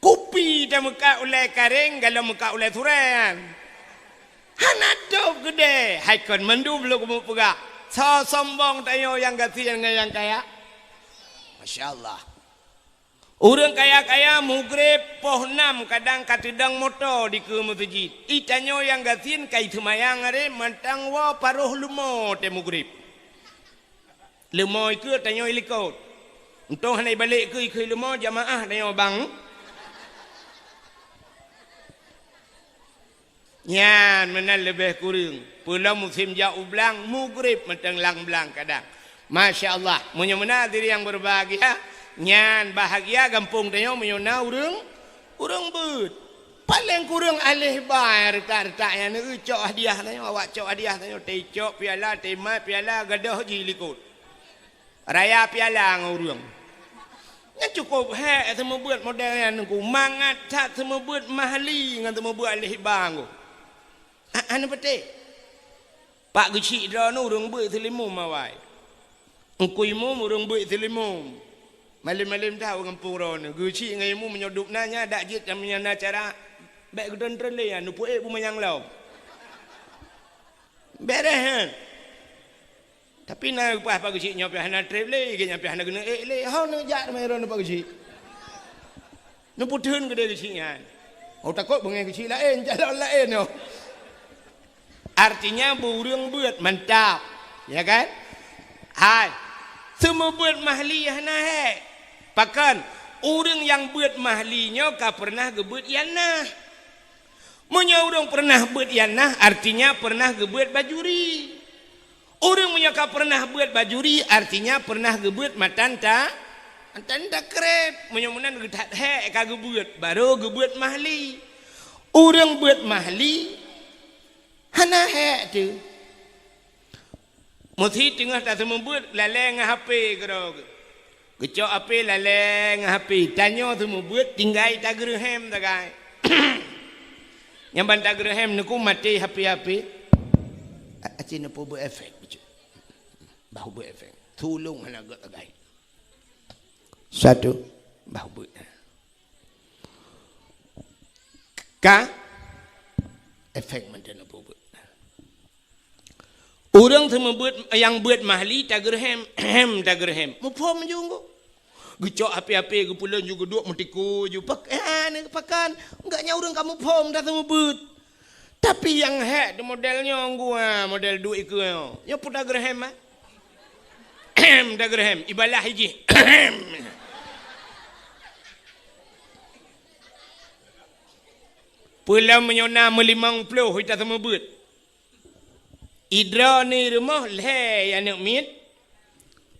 Kupi tameukat ulée karéng, galom meukat ulée surée nyan. Hana tôb keudè, hai kon mandum lôn keumeung peugah. Soe sombong tanyoe nyang gasien ngon nyang kaya? Masya Allah. Ureuëng kaya-kaya Maghrib poh nam kadang ka teudong moto dikeue meuseujid. I tanyoe nyang gasien ka iseumayang aré mantong woe paroh leumo tée Maghrib. Leumo ikeue tanyoe ilikot. Untông hana ibalek keue ikeue leumo jamaah tanyoe bang. Nyan meunan leubeh kureueng. Peulom musém jak u blang, Maghrib mantong lam blang kadang. Masya Allah, meunyoe meunan hadirin yang berbahagia, nyan bahagia gampông tanyoe meunyoe na ureuëng, ureuëng beuet. Paleng kureueng aléh ba nyang reutak-reutak nyan, neucok hadiah tanyoe, awak cok hadiah tanyoe, teucok piala, teumat piala, gadôh jih likot. Raya piala ngon ureuëng. Nyan cukôp hék seumeubeuet model nyan Teungku. Mangat that seumeubeuet mahli ngon seumeubeuet aléh ba Teungku. Ha, hana patéh. Pak Geuchik droeneuh ureuëng beuet seulimum awai. Teungku Imum ureuëng beuet seulimum. Malém-malém that u gampông droeneuh. Geuchik ngon Imum meunyoe dub na nyan dak jeuet meunyoe na acara. Bék geutreun-treun lé nyan, neupeuék beumanyang lom. Beres nyan. Tapi na leupah Pak Geuchik nyoe pih hana treb lé, gét nyan pih hana geuneuk ék lé. Ho neujak teuma droeneuh Pak Geuchik. Neupeutheun keudéh Geuchik nyan. Oh, takot beungéh Geuchik laén, calon laén nyoe. Artinya, beu ureuëng beuet mantap. Ya kan? Hai. Seumeubeuet mahli hana hék. Pakon? Ureuëng nyang beuet mahli nyoe ka peureunah geubeuet ianah. Meunyoe ureuëng peureunah beuet ianah, artinya peureunah geubeuet bajuri. Ureuëng meunyoe ka peureunah beuet bajuri, artinya peureunah geubeuet matan ta-, matan takreb. Meunyoe meunan geuthat hék ka geubeuet, barô geubeuet mahli. Ureuëng beuet mahli, hana hék teuh. Meusi teungoh taseumeubeuet lalée ngon H P keudroe geuh. Geucok H P lalée ngon H P. Tanyoe seumeubeuet tinggai tageureuhem sagai. Nyang ban tageureuhem neuku maté H P-H P. A-, aci neupeubuet efek. Bah buet efek. Tulông hana gét sagai. Satu. Bah buet. Ka efek mantong neupeubuet. Ureuëng seumeubeuet nyang beuet mahli tageureuhem, hem tageureuhem. Muphom ju ngon. Geucok H P-H P geupeulon ju geuduek meutiku ju pak-, eh, ni pakon. Enggak nyan ureuëng ka muphom dah seumeubeuet. Tapi nyang hék tu model nyoe gua, model duek ikeue nyoe. Nyoe pun tageureuhem, ah. Tageureuhem, ibalah ijih. Peulom meunyoe na meulimong ploh ita seumeubeuet. Idroe ni rumoh lhée aneuk miet.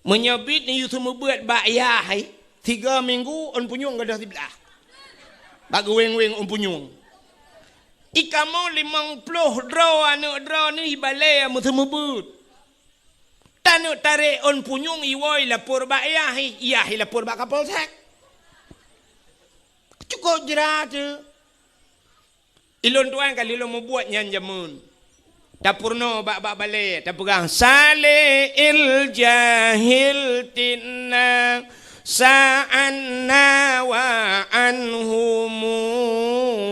Meunyoe bit ni yue seumeubeuet bak yah hai, tiga minggu ôn punyueng gadôh siblah. Bak geuweng-weng ôn punyueng. Ikamoe limong ploh droe aneuk droe ni ibalée meuseumeubeuet. Taneuk tarek ôn punyueng iwoe lapor bak yah hai, yah hai lapor bak Kapolsek. Cukôp jra teuh. Ilôn tuan ka lheueh lôn mubuet nyan jameun. Tapeurunoe bak, bak balée, tapeugah, "Saleh il jahil tinna, sa'anna wa anhumu,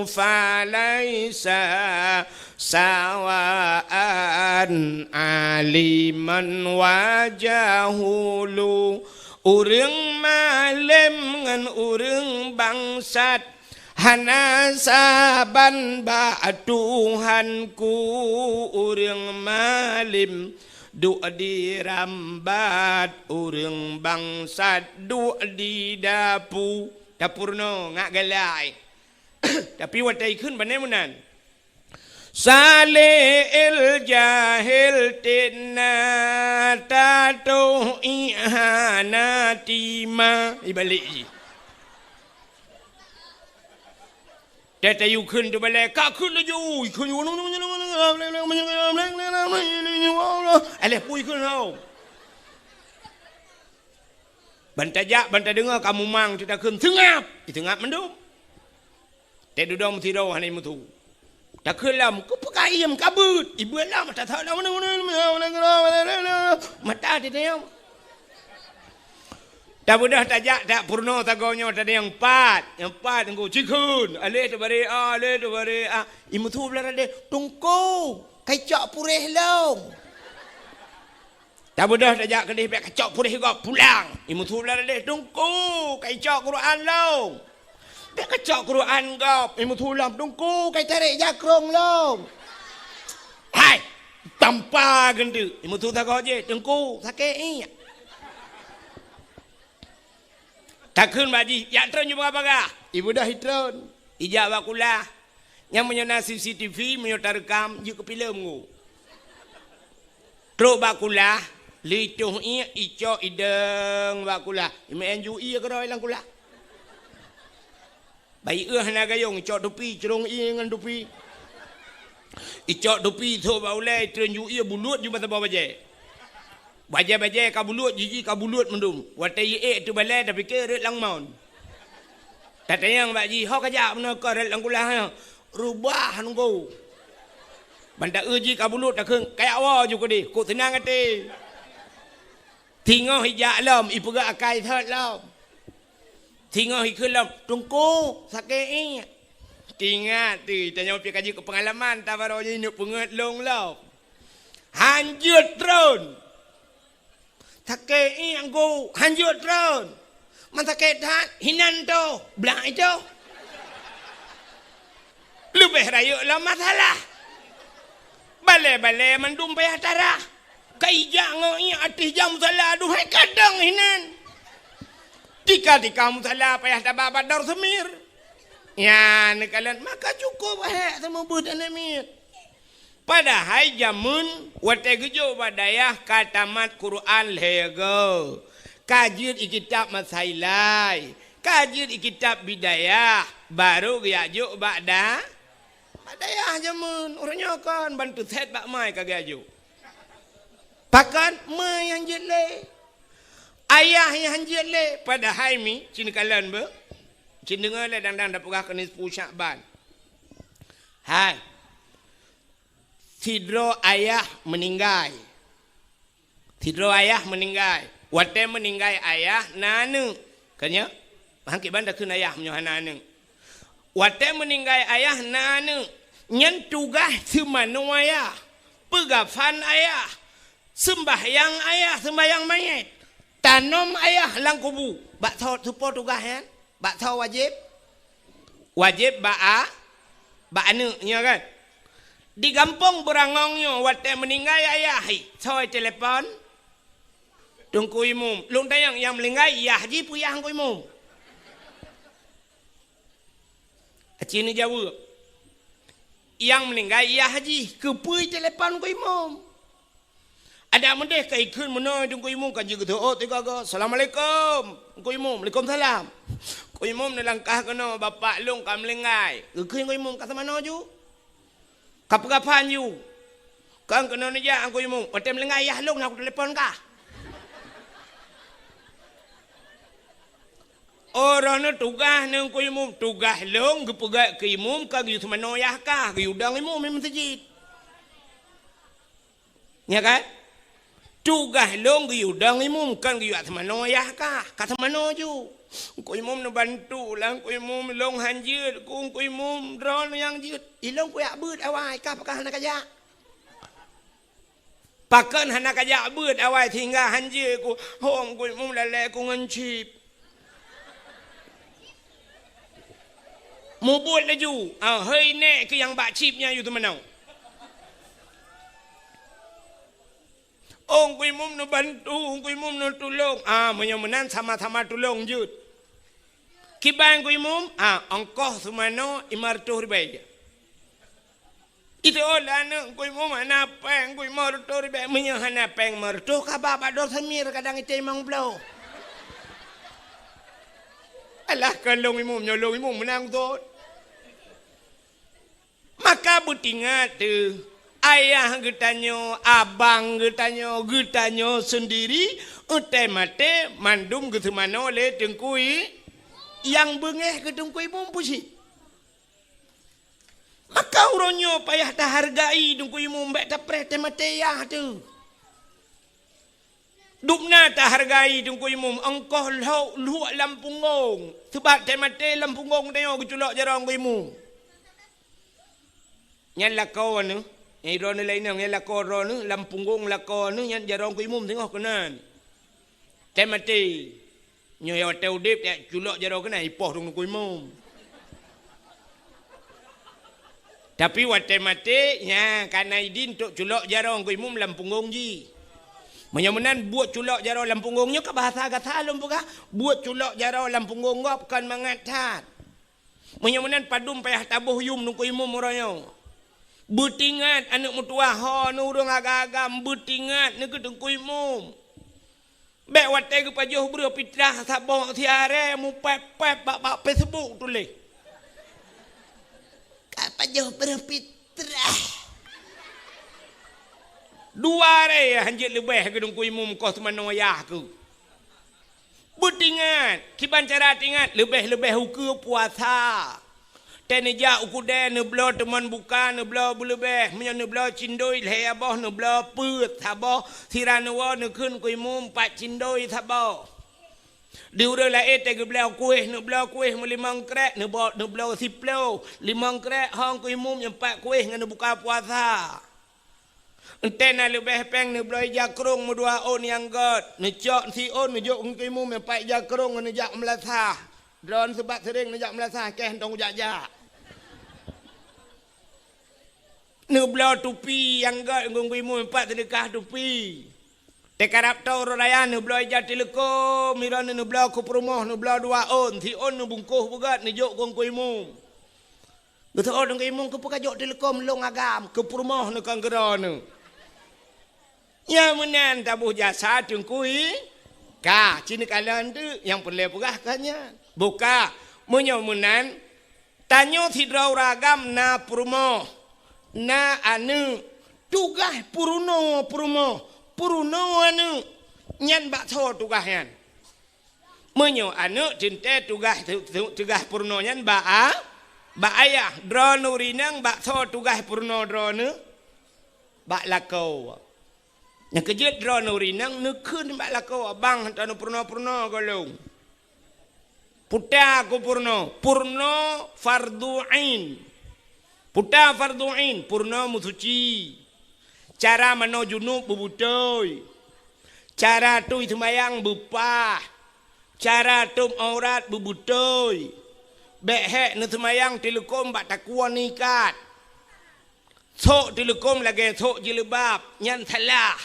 falaisa sawaan aliman wa jahulu." Ureuëng malém ngon ureuëng bangsat Hana saban bak Tuhanku ureuëng malem, duek di rambat ureuëng bangsat duek di dapu. Tapeurunoe ngat galai. Tapi watée ikheun bane meunan. Saleh el jahil tena tatoh ihana tima. Ibalik jih. Tata yue kheun teubalai, ka kheun laju, kheun. Alah pui kheun hau. Ban tajak, ban tadeungoe ka mumang teutakheun seungab. Seungab mandum. Teududoe meusidroe hana meusu. Takheun lom, keupeue ka iem ka beuet. Ibeuet lom, mata thok lom. Mata teuteum. Tabeudôh tajak, tak peurunoe sagoe nyoe tadi nyang pat. Nyang pat ngku cikheun. Aleh teubari a, aleh teubari a. Imeusu blah radeh, Teungku, kai cok puréh lom. Tabeudôh tajak keudeh bèk kacok puréh gob pulang. Imeusu blah radeh, Teungku, kai cok Quran lom. Bèk kacok Quran gob, imeusu lom, Teungku, kai tarek jakrong lom. Hai, tampa geunteuk. Imeusu sagoe jih, Teungku, sakét iek. Takheun bak jih, jak treun ju bagah-bagah. Ibeudôh itreun. Ijak bak kulah. Nyang meunyoe na C C T V, meunyoe tareukam, jeuet keu filem ngku. Trok bak kulah, lheuh itoh iek, icok idong bak kulah. Imeu'en ju iek keudroe lam kulah. Bayeue hana gayong, icok tupi, crông iek ngon tupi. Icok tupi, ithok bak ulèe, itreun ju iek, buluet ju meusaboh bajèe. Bajèe-bajèe ka buluet, jiji ka buluet mandum. Watèe iek teubalèe, tapike rot lam mon. Tatanyong bak jih, "Ho kajak meunoe kah rot lam kulah nyoe?" "Reubah nunggu." Ban taeu jih ka buluet, takheun, "Kajak woe ju keudeh, kok seunang até." Singoh ijak lom, ipeugah akai thot lom. Singoh ikheun lom, "Teungku, sakét iek." Teuingat teuh, tanyoe pih ka jeuet keu peungalaman, tabaroe jih neuk peungeuet lôn lom. Han jeuet treun. Sakét iek ngku, han jeuet treun. Man sakét that, hinan toh, blah itoh. Leubeh rayeuk lom masalah. Balèe-balèe mandum payah tarah. Ka ijak ngon iek ateueh jam musala, aduhai kadang hinan. Tika-tika musala payah taba bak Darul Samir. Nyan neukalon, maka cukôp hék seumeubeuet aneuk miet. Padahai jameun watèe geujok bak dayah ka tamat Quran lhèe goe, ka jeuet i kitab Masailai, ka jeuet i kitab Bidayah, barô geujak jok bak da-, bak dayah jameun. Uroe nyoe kon ban teusét bak mai ka geujak jok. Pakon? Mai nyang jeuet lé. Ayah nyang jeuet lé. Padahai mi, cit neukalon beuh. Cit neudeungoe lé dang-dang tapeugah keuneuk siplôh Syakban. Hai. Sidroe ayah meuninggai. Sidroe ayah meuninggai. Watèe meuninggai ayah na aneuk. Ka nyoe? Han kiban takheun ayah meunyoe hana aneuk. Watèe meuninggai ayah na aneuk. Nyan tugaih seumanoe ayah. Peugafan ayah. Seumbahyang ayah, seumbahyang manyét. Tanom ayah lam kubu. Bak soe, soe po tugaih nyan? Bak soe wajéb? Wajéb bak a-, bak aneuk nyoe kan? Di gampông Beurangong nyoe watèe meuninggai ayah, hi, soe telepon? Teungku Imum. Lôn tanyong, nyang meuninggai yah jih peue yah Teungku Imum? Aci neujaweueb. Nyang meuninggai yah jih, keupeue telepon Teungku Imum? Adak meudeh ka ikheun meunoe Teungku Imum ka jeuet geuteuôt tiga-tiga. "Assalamualaikum, Teungku Imum." "Waalaikumsalam." "Teungku Imum neulangkah keunoe, bapak lôn ka meuninggai." Geukheun Teungku Imum, "Ka seumanoe ju? Ka peugafan ju?" "Kon keunoe neujak Teungku Imum. Watèe meuninggai yah lôn, na kutelepon kah." "Oh, droeneuh tugaih neuh Teungku Imum." "Tugaih lôn geupeugèt keu imum, ka geuyue seumanoe yah kah, geuyue dong imum di meuseujid." Nya kan? Tugaih lôn geuyue dong imum, kon geuyue seumanoe yah kah. Ka seumanoe ju. Teungku Imum neubantu lah, Teungku Imum, lôn han jeuet, ku Teungku Imum, droeneuh nyang jeuet. Ilôn kujak beuet awai, kah pakon hana kajak? Pakon hana kajak beuet awai sehingga han jeuet, ku, hom Teungku Imum lalè ku ngon chip. Mubuet laju. Ah, hei nèk keuh nyang bak chip nyan yue teumanoe. Oh, Teungku Imum neubantu, Teungku Imum neutulông. Ah, meunyoe meunan sama-sama tulông jeuet. Kiban Teungku Imum, ah, ongkoh seumanoe lima reutôh ribèe. Itu oh, lah aneuk Teungku Imum hana pèng, Teungku Imum reutôh ribèe. Meunyoe hana pèng lima reutôh, ka ba bak Dor Samir kadang item limong ploh. Alah, kon lôn Imum, nyoe lôn Imum meunan thot. Maka beutingat teuh, ayah geutanyoe, abang geutanyoe, geutanyoe seundiri, watèe maté mandum geuseumanoe lé Teungku I-, nyang beungéh keu Teungku Imum peusi. Maka uroe nyoe payah tahargai Teungku Imum, bèk tapreh teumaté yah teuh. Dubna tahargai Teungku Imum, ongkoh lhok luek lam punggong. Seubab teumaté lam punggong tanyoe geuculok jaroe Teungku Imum. Nyan lakoe neuh, nyang droeneuh laén inong, nyan lakoe droeneuh, lam punggong lakoe neuh, nyan jaroe Teungku Imum singoh keunan. Teumaté. Nyoe watèe udép, ya, culok jaroe keunan, ipoh Teungku Imum. Tapi watèe maté, nya, ka na idin untuk culok jaroe Teungku Imum lam punggong jih. Meunyoe meunan, buet culok jaroe lam punggong nyoe ka bahasa gata lôn peugah, buet culok jaroe lam punggong gob kon mangat that. Meunyoe meunan, padum payah taboh yum Teungku Imum uroe nyoe. Beutingat aneuk meutuwah ho neuh ureueng agam-agam, beutingat neukeu Teungku Imum. Bèk watèe geupajoh breuh pitrah saboh siaré mupèp-pèp bak, bak Facebook tuléh. Ka pajoh breuh pitrah. Dua aré hanjeuet leubeh keu Teungku Imum koh seumanoe yah keuh. Beutingat, kiban cara tingat, leubeh-leubeh ukeue puasa. Teuneujak u keudè neubloe teumon buka, neubloe beuleubeh, meunyoe neubloe cindoi lhèe boh, neubloe peuet saboh, sira neuwoe neukheun Teungku Imum pat cindoi saboh. Di ureueng laén teugeubloe kueh, neubloe kueh meulimong krek, neubo-, neubloe siploh, limong krek ho Teungku Imum nyang pat kueh ngon neubuka puasa. Enteuk na leubeh péng neubloe ija krông meudua ôn nyang gèt, neucok siôn neujok Teungku Imum nyang pat ija krông ngon neujak meulasah. Droeneuh seubab seuréng neujak meulasah, kèe hana jak-jak. Neubloe tupi nyang gèt ngon Teungku Imum nyang pat seudeukah tupi. Teukarab toe uroe raya neubloe ija teuleukom, droeneuh neubloe keu peurumoh, neubloe dua ôn, siôn neubungkôh beugèt neujok keu Teungku Imum. Geuteuôt Teungku Imum, keupeue kajok teuleukom lôn agam, keu peurumoh neuh kon keu droeneuh. Nyang meunan taboh jasa Teungku I, ka, ci neukalon teuk, nyang peureulèe peugah ka nyan. Boh ka, meunyoe meunan, tanyoe sidroe ureueng agam na peurumoh, na aneuk, tugaih peurunoe peurumoh, peurunoe aneuk, nyan bak soe tugaih nyan? Meunyoe aneuk teuntèe tugaih, tu-, tu-, tugaih peurunoe nyan bak a-, bak ayah, droeneuh ureueng inong bak soe tugaih peurunoe droeneuh? Bak lakoe. Nyang keujeuet droeneuh ureueng inong neukheun bak lakoe, "Bang, hantom neupeurunoe-peurunoe gohlom." Peue ta keu peurunoe, peurunoe fardhu ain. Peue ta fardhu ain, peurunoe meusuci. Cara manoe junub beubeutôi. Cara tui seumayang beupah. Cara tôb aurat beubeutôi. Bèk hék neuseumayang teuleukom bak takue neuikat. Sôk teuleukom lagèe sôk jilbab, nyan salah.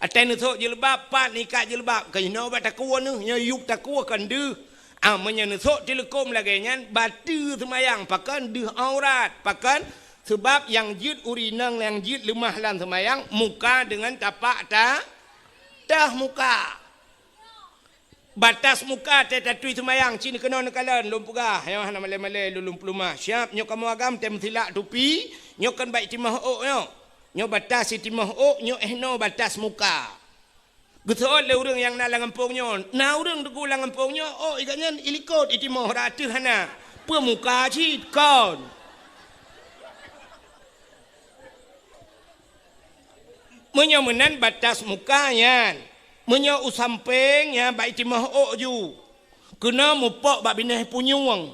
Watèe neusôk jilbab, pat neuikat jilbab, keunoe bak takue neuh, nyoe yup takue kon deuh. Ah, meunyoe neusôk teuleukom lagèe nyan, bateue seumayang, pakon deuh aurat, pakon? Seubab nyang jeuet ureueng inong nyang jeuet leumah lam seumayang, muka deungon tapak ta-, teuh muka. Batas muka teuh tatui seumayang, ci neukeunong neukalon, lôn peugah, nyoe hana malèe-malèe lôn, lôn peuleumah. Siap, nyoe kamoe agam teuh meusilak tupi, nyoe kon bak itimoh ôk nyoe. Nyoe batas itimoh ôk, nyoe 'oh noe batas muka. Geuseuôt lé ureueng nyang na lam gampông nyoe, na ureueng teungku lam gampông nyoe, ôk i gobnyan ilikot itimoh, rata hana. Peue muka cit kon. Meunyoe meunan batas muka nyan, meunyoe u sampéng nyan bak itimoh ôk ju, keunoe mupok bak binéh punyueng.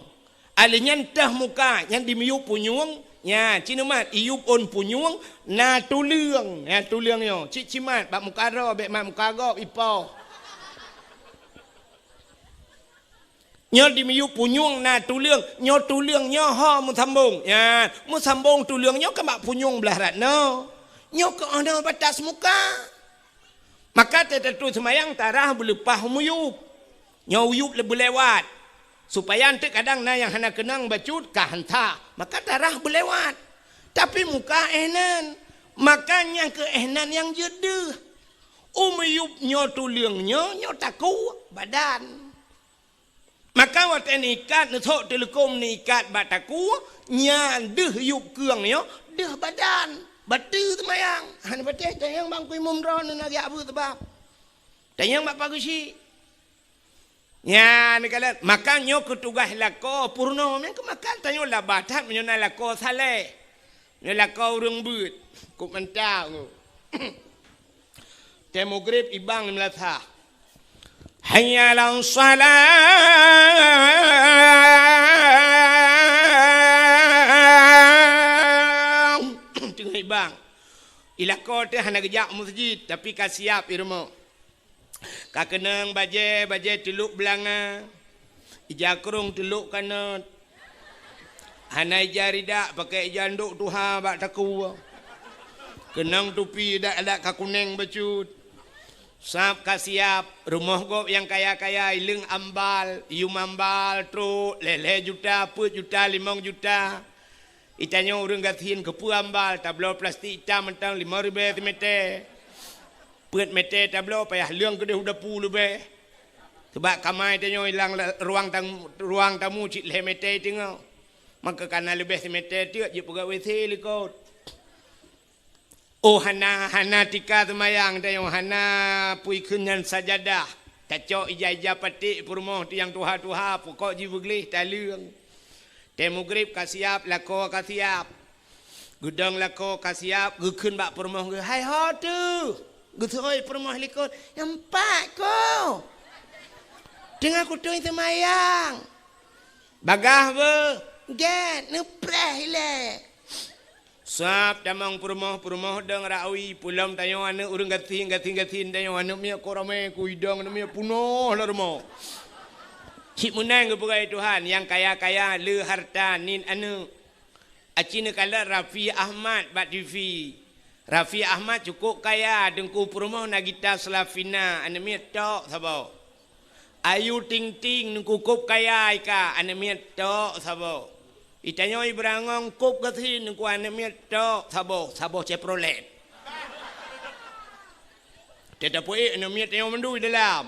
Alèh nyan teuh muka nyan dimiyup punyueng, nyan ci neumat iyup ôn punyueng na tuleueng, na tuleueng nyoe cit cimat bak muka droe, bèk mat muka gob ipoh. Nyoe di miyueb punyueng na tuleueng, nyoe tuleueng nyoe ho meusambong. Nyan, meusambong tuleueng nyoe keu bak punyueng blaih rat nyoe. Nyoe keu oh nyoe batas muka. Maka teutetu seumayang tarah beuleupah miyueb. Nyoe uyueb le-, beulewat. Supaya eunteuk kadang na nyang hana keunong bacut ka hanta. Maka tarah beulewat. Tapi muka eh nan. Maka nyang keu eh nan nyang jeuet deuh. U miyueb nyoe tuleueng nyoe, nyoe takue badan. Maka watée neuikat, neusok teuleukom neuikat bak takue, nyan deuh yueb keueng nyoe, deuh badan. Bateue seumayang. Hana patéh tanyong bang kui mum droe na geujak beuet sabab. Tanyong bak pageusyi. Nyan neukalon, maka nyoe keu tugaih lakoe peurunoe, meunan keu maka tanyoe laba that meunyoe na lakoe saleh. Nyoe lakoe ureuëng beuet, kok mantap nyoe. Tée mugrib ibang di meulasah. Hayya 'alas shalah. Teungoh ibang. I lakoe teuh hana geujak meuseujid, tapi ka siab i rumoh. Ka keunong bajée, bajée teulok beulanga, ija krong teulok kanot. Hana ija ridak, pakai ija ndok tuha bak takue. Keunong tupi dak-dak ka kuneng bacut. Sab ka siab, rumoh gob nyang kaya-kaya, ileueng ambal, yum ambal, trok, lhée-lhée juta, peuet juta, limong juta. Itanyoe ureuëng gasien keupeue ambal, tabloe plastik itam mantong limong ribée simeté. Peuet meté tabloe payah leueng keudeh u dapu leubeh. Sabab kama itanyoe ilang la-, ruang tamu, ruang tamu cit lhée meté teungoh. Maka kana leubeh simeté teuk jipeugah W C likot. Oh, hana, hana tika seumayang tanyoe, hana peue kheun nyan sajadah. Tacok ija-ija paték peurumoh tiang tuha-tuha, pukok jih beugleh taleueng. Tée mugrib ka siab, lakoe ka siab. Geudong lakoe ka siab, geukheun bak peurumoh geuh, "Hai ho teuh!" Geuseuôt peurumoh likot, "Nyan pat ko! Teungoh kutui seumayang!" Bagaih beuh, gét, neupreh ilée. Sab tamong peurumoh, peurumoh dong rawi, peulom tanyoe aneuëk ureuëng gasien, gasien-gasien tanyoe aneuëk miet ko ramé, ku idong aneuëk miet punoh lam rumoh. Cit meunan geupeugah Tuhan, nyang kaya-kaya le harta niet aneuëk. Aci neukalon Raffi Ahmad bak T V. Raffi Ahmad cukup kaya, teungku peurumoh na gita Slavina, aneuëk miet tok saboh. Ayu Ting Ting, teungku kop kaya ika, aneuëk miet tok saboh. Itanyoe Ibrangong kop gasien, teungku aneuëk miet tok saboh, saboh Chevrolet. Teuh tapeuék aneuëk miet tanyoe mandum dalam.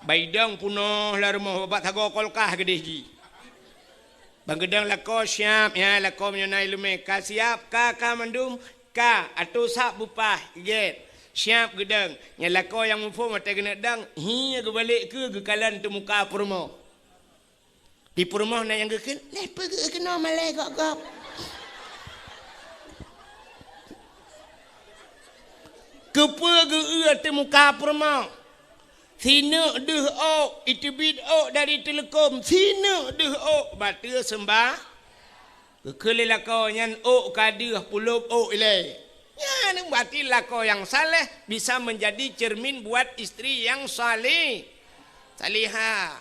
Baidong punoh lam rumoh, bak sagoe kolkah keudeh jih. Bang geudong lakoe siab, ya, lakoe meunyoe na ileumé ka siab, ka, ka mandum, ka, atô sab beupah, gét. Siab geudong, nyan lakoe nyang muphom watée keuneuk dong, hi geubalek keu geukalon teumuka peurumoh. Di peurumoh na nyang geukheun, "Lé peue geu keunoe malée gop-gop?" Keupeue geu-eu teumuka peurumoh? Sineuk deuh ôk, iteubiet ôk dari teuleukom, sineuk deuh ôk, bateue seumbah. Geukheun lé lakoe nyan ôk ka deuh, pulop ôk ilée. Nyan berarti lakoe nyang saleh bisa menjadi cermin buat istri yang saleh, salihah.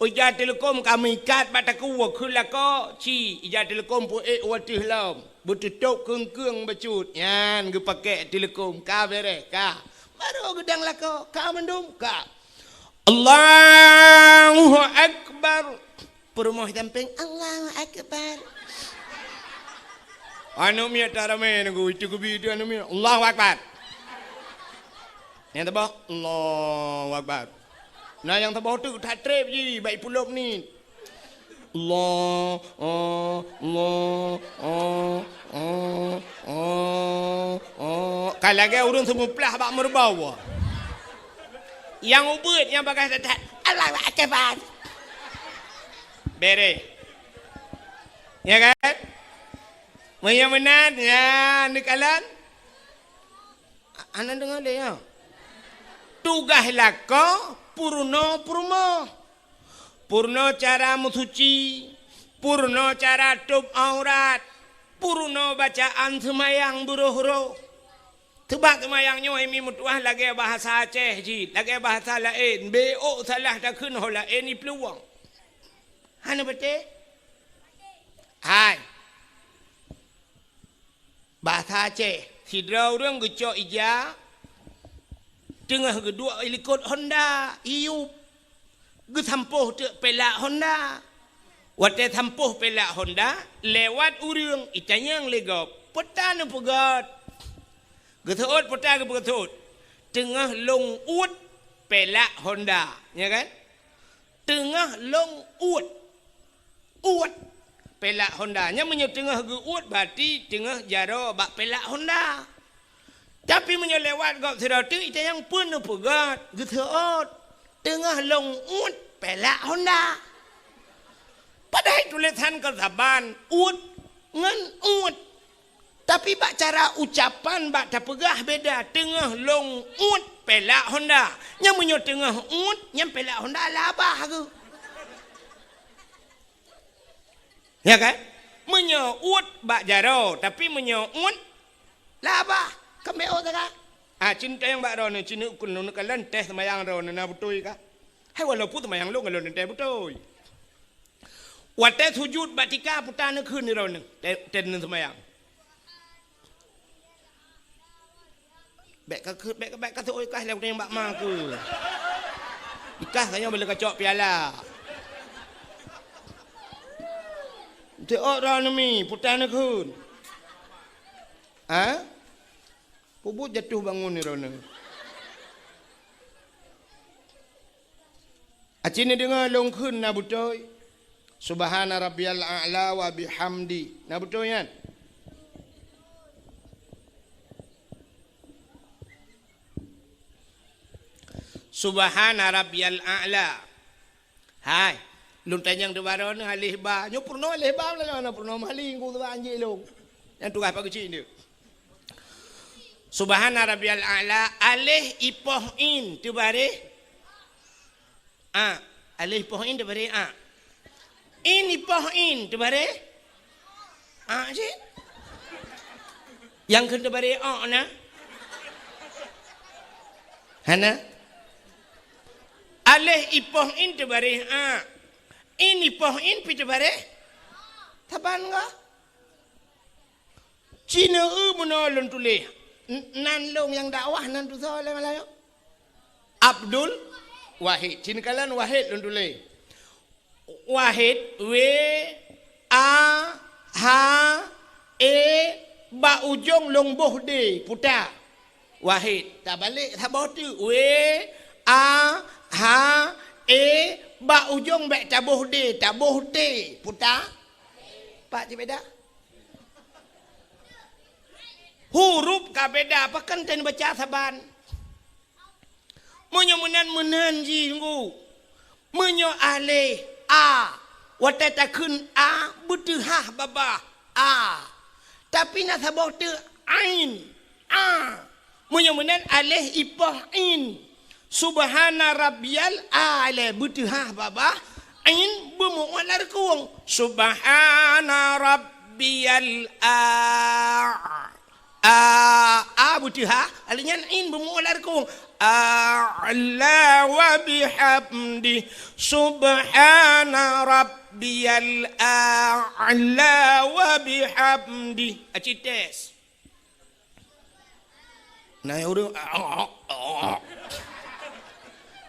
Ija teuleukom ka meuikat bak takue, kheun lakoe, ci, ija teuleukom peuék u ateueh lom, beuteutôb keung-keung bacut, nyan geupakék teuleukom, ka béréh, ka. Barô geudong lakoe, ka mandum, ka. Allahu Akbar. Peurumoh sampéng, Allahu Akbar. Aneuëk miet taramé nunggu, itu geubi itu aneuëk miet, Allahu Akbar. Nyang teubah, Allahu Akbar. Na nyang teubah tu that treb ji, bak ipulop ni. Allah, oh, Allah, oh, oh, oh, oh. Ka lagée ureuëng seumuplah bak meureubau. Nyang ubeuet nyang bagah that-that, Allahu Akbar. Béréh. Ya kan? Meunyoe meunan, ya, neukalon. Hana deungoe lé, ya. Tugaih lakoe peurunoe peurumoh. Peurunoe cara meusuci, peurunoe cara tôb aurat, peurunoe bacaan seumayang beuroh-roh. Teubak seumayang nyoe, hai mi meutuah, lagée bahasa Aceh cit, lagée bahasa laén, bék salah takheun ho laén i peuluwang. Hana beutôi? Hai. Bahasa Aceh, sidroe ureuëng geucok ija, teungoh geuduek i likot honda, iyup. Geusampôh teuk pelak honda. Watée sampôh pelak honda, lewat ureuëng, itanyong lé gob, "Peue ta neupeugét?" Geuseuôt, peue ta geupeugét? "Teungoh lôn uet pelak honda." Nya kan? Teungoh lôn uet. Uet pelak honda. Nyan meunyoe teungoh geuuet, berarti teungoh jaroe bak pelak honda. Tapi meunyoe lewat gob sidroe teuk, itanyong, "Peue neupeugét?" Geuseuôt, "Teungoh lôn uet pelak honda." Padahai tulésan kon saban, uet ngon uet. Tapi bak cara ucapan, bak tapeugah beda, "Teungoh lôn uet pelak honda." Nyan meunyoe teungoh uet, nyan pelak honda labah geuh. Ya kan? Meunyoe uet bak jaroe, tapi meunyoe uet labah, keumbéo teuka. Ah, cin teueng bak droeneuh, cin ukun neukalon teuh seumayang droeneuh na beutôi ka. Hai walaupun seumayang lôn, lôn teuh beutôi. Watée sujut bak tika, peue ta neukheun droeneuh, teuh, teuh seumayang. Bék ka, bék, bék ka seuôt ikah lé ureuëng bak ma keuh. Ikah tanyoe bela kacok piala. Teuôt droeneuh mi, peue ta neukheun. Ha? Peubuet jatuh bangun droeneuh. Aci neudeungoe lôn kheun na beutôi. Subhana rabbiyal a'la wa bihamdi. Na beutôi nyan? Subhana rabbiyal a'la. Hai, lôn tanyong teubaroe neuh aleh ba. Nyoe peurunoe aleh ba, lôn na peurunoe maling ku teuba anjing lôn. Nyang tugaih Pak Geuchik nyoe. Subhana rabbiyal a'la, aleh ipoh in teubareh a. Aleh ipoh in teubareh a. In ipoh in teubareh a cit. Nyang kheun teubareh o na? Hana? Aleh ipoh in teubareh a. In ipoh in pi teubareh saban ka. Cina eu meunoe lôn tuléh. N-, nan lôn nyang dakwah nan tusoe lé Malayu. Abdul Wahid. Cina kalon Wahid lôn tuléh. Wahid, W, A, H, E, bak ujong lôn boh D, peue ta? Wahid. Tabalek saboh teuk. W, A, H, E, bak ujong bék taboh D, taboh T, peue ta? Pak cit beda. Huruf ka beda, pakon tan baca saban. Meunyoe meunan, meunan jih teungku. Meunyoe aleh a, watée takheun a, beuteuhah babah a. Tapi na saboh teuk ain, a. Meunyoe meunan aleh ipoh in. Subhana rabbiyal a'la, beuteuhah babah, ain beumeu'uet lam reukong. Subhana rabbiyal a. A, a beuteuhah, aleh nyan in beumeu'uet lam reukong. A'la wa bihamdi. Subhana rabbiyal a'la wa bihamdi. Aci tes. Na ureuëng,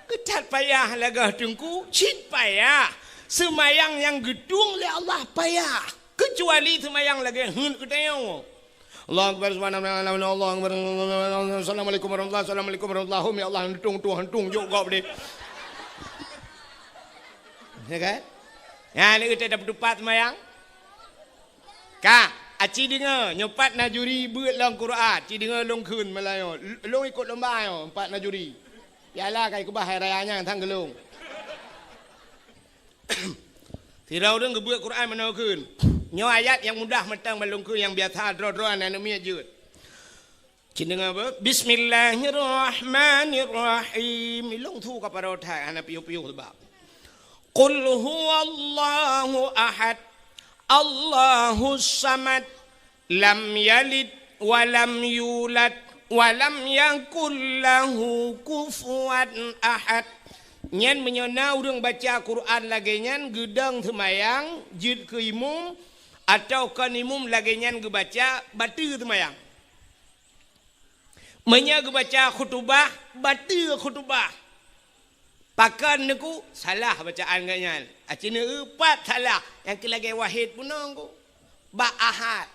geutat payah lagée teungku, cit payah. Seumayang nyang geutueng lé Allah payah. Keucuali seumayang lagée heuet geutanyoe. Allahu Akbar, subhanallah, Allahu Akbar, assalamualaikum warahmatullahi, assalamualaikum warahmatullahi, ya Allah, heuet tueng, tueng, tueng, jok gob deh. Ya kan? Ya, ni kita dapat tupat seumayang. Ka, aci deungoe, nyoe pat na juri beuet lam Quran, ci deungoe lôn kheun malam nyoe. Lôn ikot lomba nyoe, pat na juri. Piala ka ikeubah hai raya nyan sang geulong. Sidroe ureuëng geubeuet Quran meunoe kheun. Nyoe ayat nyang mudah mantong ban lôn kheun, nyang biasa droe-droe aneuk miet jeuet. Ci deungoe beuh. Bismillahirrahmanirrahim. Ilong su ka paro that hana piôh-piôh sebab. Qul huwallahu ahad. Allahus samad. Lam yalid wa lam yulad. Wa lam yakul lahu kufuwan ahad. Nyan meunyoe na ureuëng baca Quran lagée nyan geudong seumayang jeuet keu imum, atawa kon imum lagée nyan geubaca, bateue seumayang. Meunyoe geubaca khutubah, bateue khutubah. Pakon neuku salah bacaan geuh nyan. Aci neueupat salah, nyang keu lagée wahid bunoe ku. Bak ahad.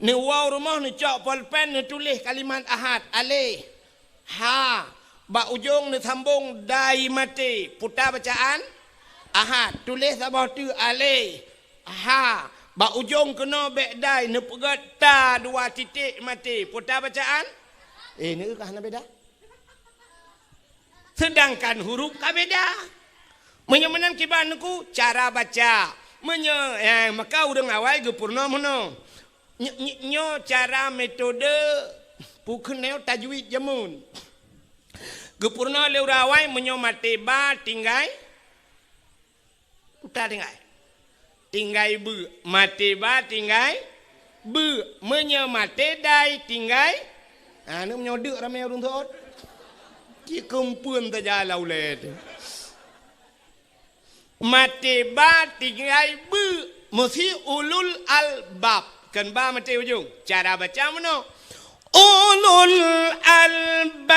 Neuwoe rumoh neucok polpen neutuléh kalimat ahad, aleh. Ha. Bak ujong neusambong dai maté, puta bacaan ahad. Tuléh saboh teuk aleh. Ha. Bak ujong keunoe bék dai neupeugét ta dua titik maté, puta bacaan. Eh, neueu ka hana beda. Seudangkan huruf ka beda. Meunyoe meunan kiban neuku cara baca. Meunyoe, eh, maka ureuëng awai geupeurunoe meunoe. Ny-, ny-, nyoe cara metode pukeuneue tajwid jameun. Geupeurunoe lé ureuëng awai meunyoe maté ba tinggai Puta tinggai. Tinggai beu. Maté ba tinggai beu. Meunyoe maté dai tinggai. Ha, ni meunyoe deuk ramé ureuëng seuôt. Cit keumpeuen saja lam ulée teuh. Maté ba tinggai beu. Meusi ulul albab. Kon ba maté ujong. Cara baca meunoe. Ulul albab.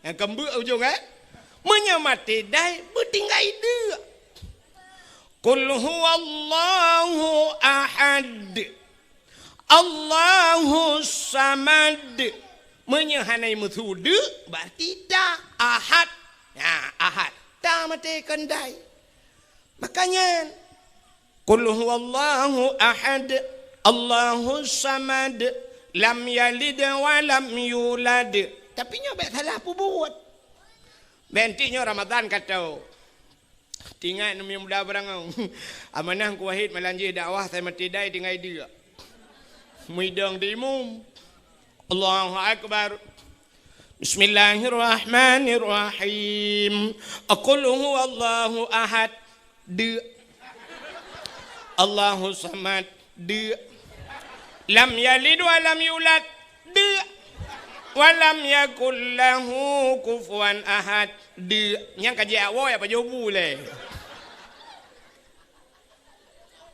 Nyang keumbeuek ujong, eh? Meunyoe maté dai, beutinggai deuk. Qul huwallahu ahad. Allahus samad. Meunyoe hana meusu deuk, berarti ta ahad. Nah, ahad. Ta maté kon dai. Makanya, Qul huwallahu ahad, Allahus samad, lam yalid wa lam yulad. Tapi nyoe bék salah peubuet. Bék nyoe Ramadan ka tho. Tingat neumi muda barangong. Amanah Teungku Wahid malam jih dakwah, saya mati dai tinggai deuk. Muidong di imum. Allahu Akbar. Bismillahirrahmanirrahim. Qul huwallahu ahad. Deuk. Allahu samad. Deuk. Lam yalid wa lam yulad. Deuk. Wa lam yakul lahu kufuwan ahad. Deuk. Nyang ka jiak woe apa jobu lé.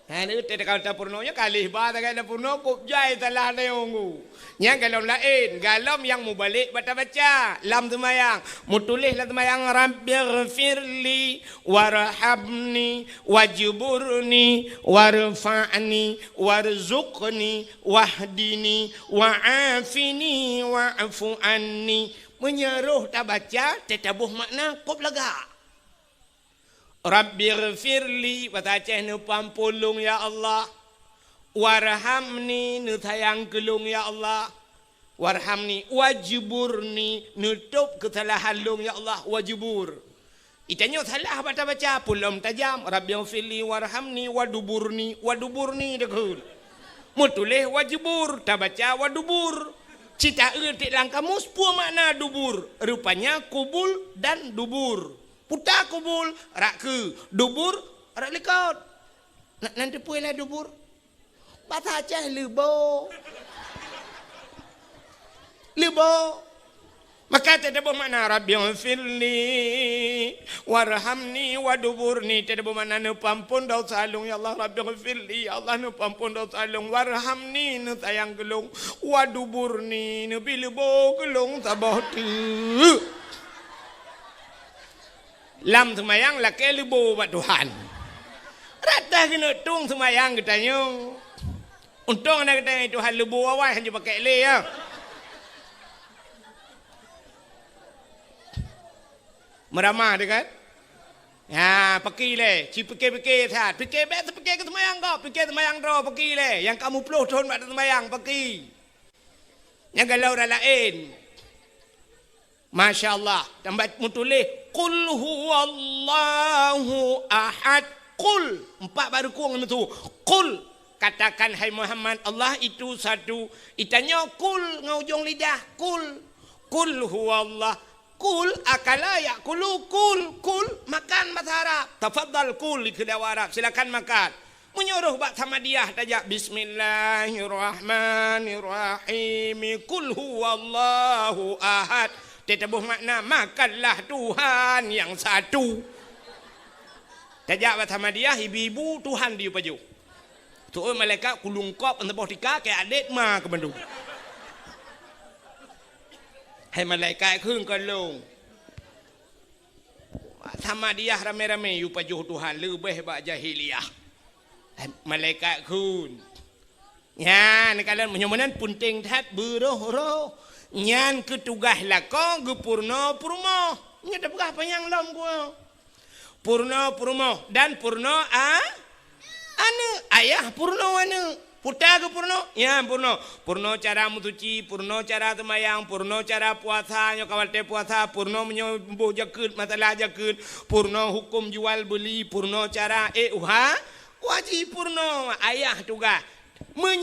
Ha, ni teuka tapeurunoe nyoe kalih ba tagai tapeurunoe kop jai salah tayong ku. Nyang golom laén, golom nyang mubalek bak tabaca lam seumayang. Mutuléh lam seumayang, Rabbighfirli warhamni wajburni warfa'ni warzuqni wahdini wa'afini wa'fu anni. Meunyoe roh tabaca, teutabôh makna kop lagak. Rabbighfirli, basa Aceh, neupeuampôn lôn, ya Allah. Warhamni, neusayang keu lôn, ya Allah. Warhamni, wajburni, neutôb keusalahan lôn, ya Allah, wajbur. Itanyoe salah bak tabaca, peue lom tajam, Rabbighfirli, warhamni, waduburni, waduburni, deukheun. Meutuléh wajbur, tabaca wadubur. Cit taeu tiek lam kamus, peue makna dubur? Rupanya kubul dan dubur. Puta kubul, rak keue, dubur, rak likot. Na, nan teupeue lah dubur? Basa Aceh leubo. Leubo. Maka teutabôh makna, Rabbighfirli warhamni waduburni. Teutabôh makna, neupeuampôn desya lôn, ya Allah. Rabbighfirli, ya Allah, neupeuampôn desya lôn. Warhamni, neusayang keu lôn. Waduburni, neubi leubo keu lôn saboh teuk. Lam seumayang lakée leubo bak Tuhan. Rata keuneuk tueng seumayang geutanyoe. Untông na geutanyoe Tuhan leubo awai hanjeuet pakék lé, ya. Meuramah teuh kan? Ya, paki lé, ci pike-pike that. Pike bék teupike keu seumayang gob, pike seumayang droe, paki lé. Nyang ka muplôh thon bak seumayang, paki. Nyang galak ureuëng laén. Masya Allah. Tambah meutuléh, "Qul huwallahu ahad." Qul. Empat baru kong itu. "Qul." Katakan, hai Muhammad, Allah itu satu. Itanyoe qul ngon ujong lidah. Qul. "Qul huwallah." Qul akala ya'kulu. Qul. Qul. Makan bahasa Arab. Tafadhal kul. Di kedai Arab. Silakan makan. Meunyoe roh bak Samadiyah tajak, "Bismillahirrahmanirrahim. Qul huwallahu ahad." Teutabôh makna, "Makanlah Tuhan yang satu." Tajak bak Samadiyah, ibu-ibu, Tuhan diyue pajoh. Tu'oh malaikat kulungkop, saboh tika, keu adét ma keu mandum. Hai malaikat kheun ka lôn. Samadiyah ramé-ramé yue pajoh Tuhan leubeh bak jahiliyah. Malaikat kheun. Nyan kalon meunyoe meunan peunteng that beuroh-roh. Nyan keu tugaih lakoe geupeurunoe peurumoh. Nyoe tapeugah panyang lom geuh. Peurunoe peurumoh dan peurunoe a- Aneuk, ayah peurunoe aneuk. Peue ta geupeurunoe? Nyan peurunoe. Peurunoe cara meusuci, peurunoe cara seumayang, peurunoe cara puasa, nyoe ka watée puasa, peurunoe meunyoe boh jakeuet, masalah jakeuet, peurunoe huköm jual beuli, peurunoe cara, eh, uha, wajéb peurunoe ayah tugaih. Meunyoe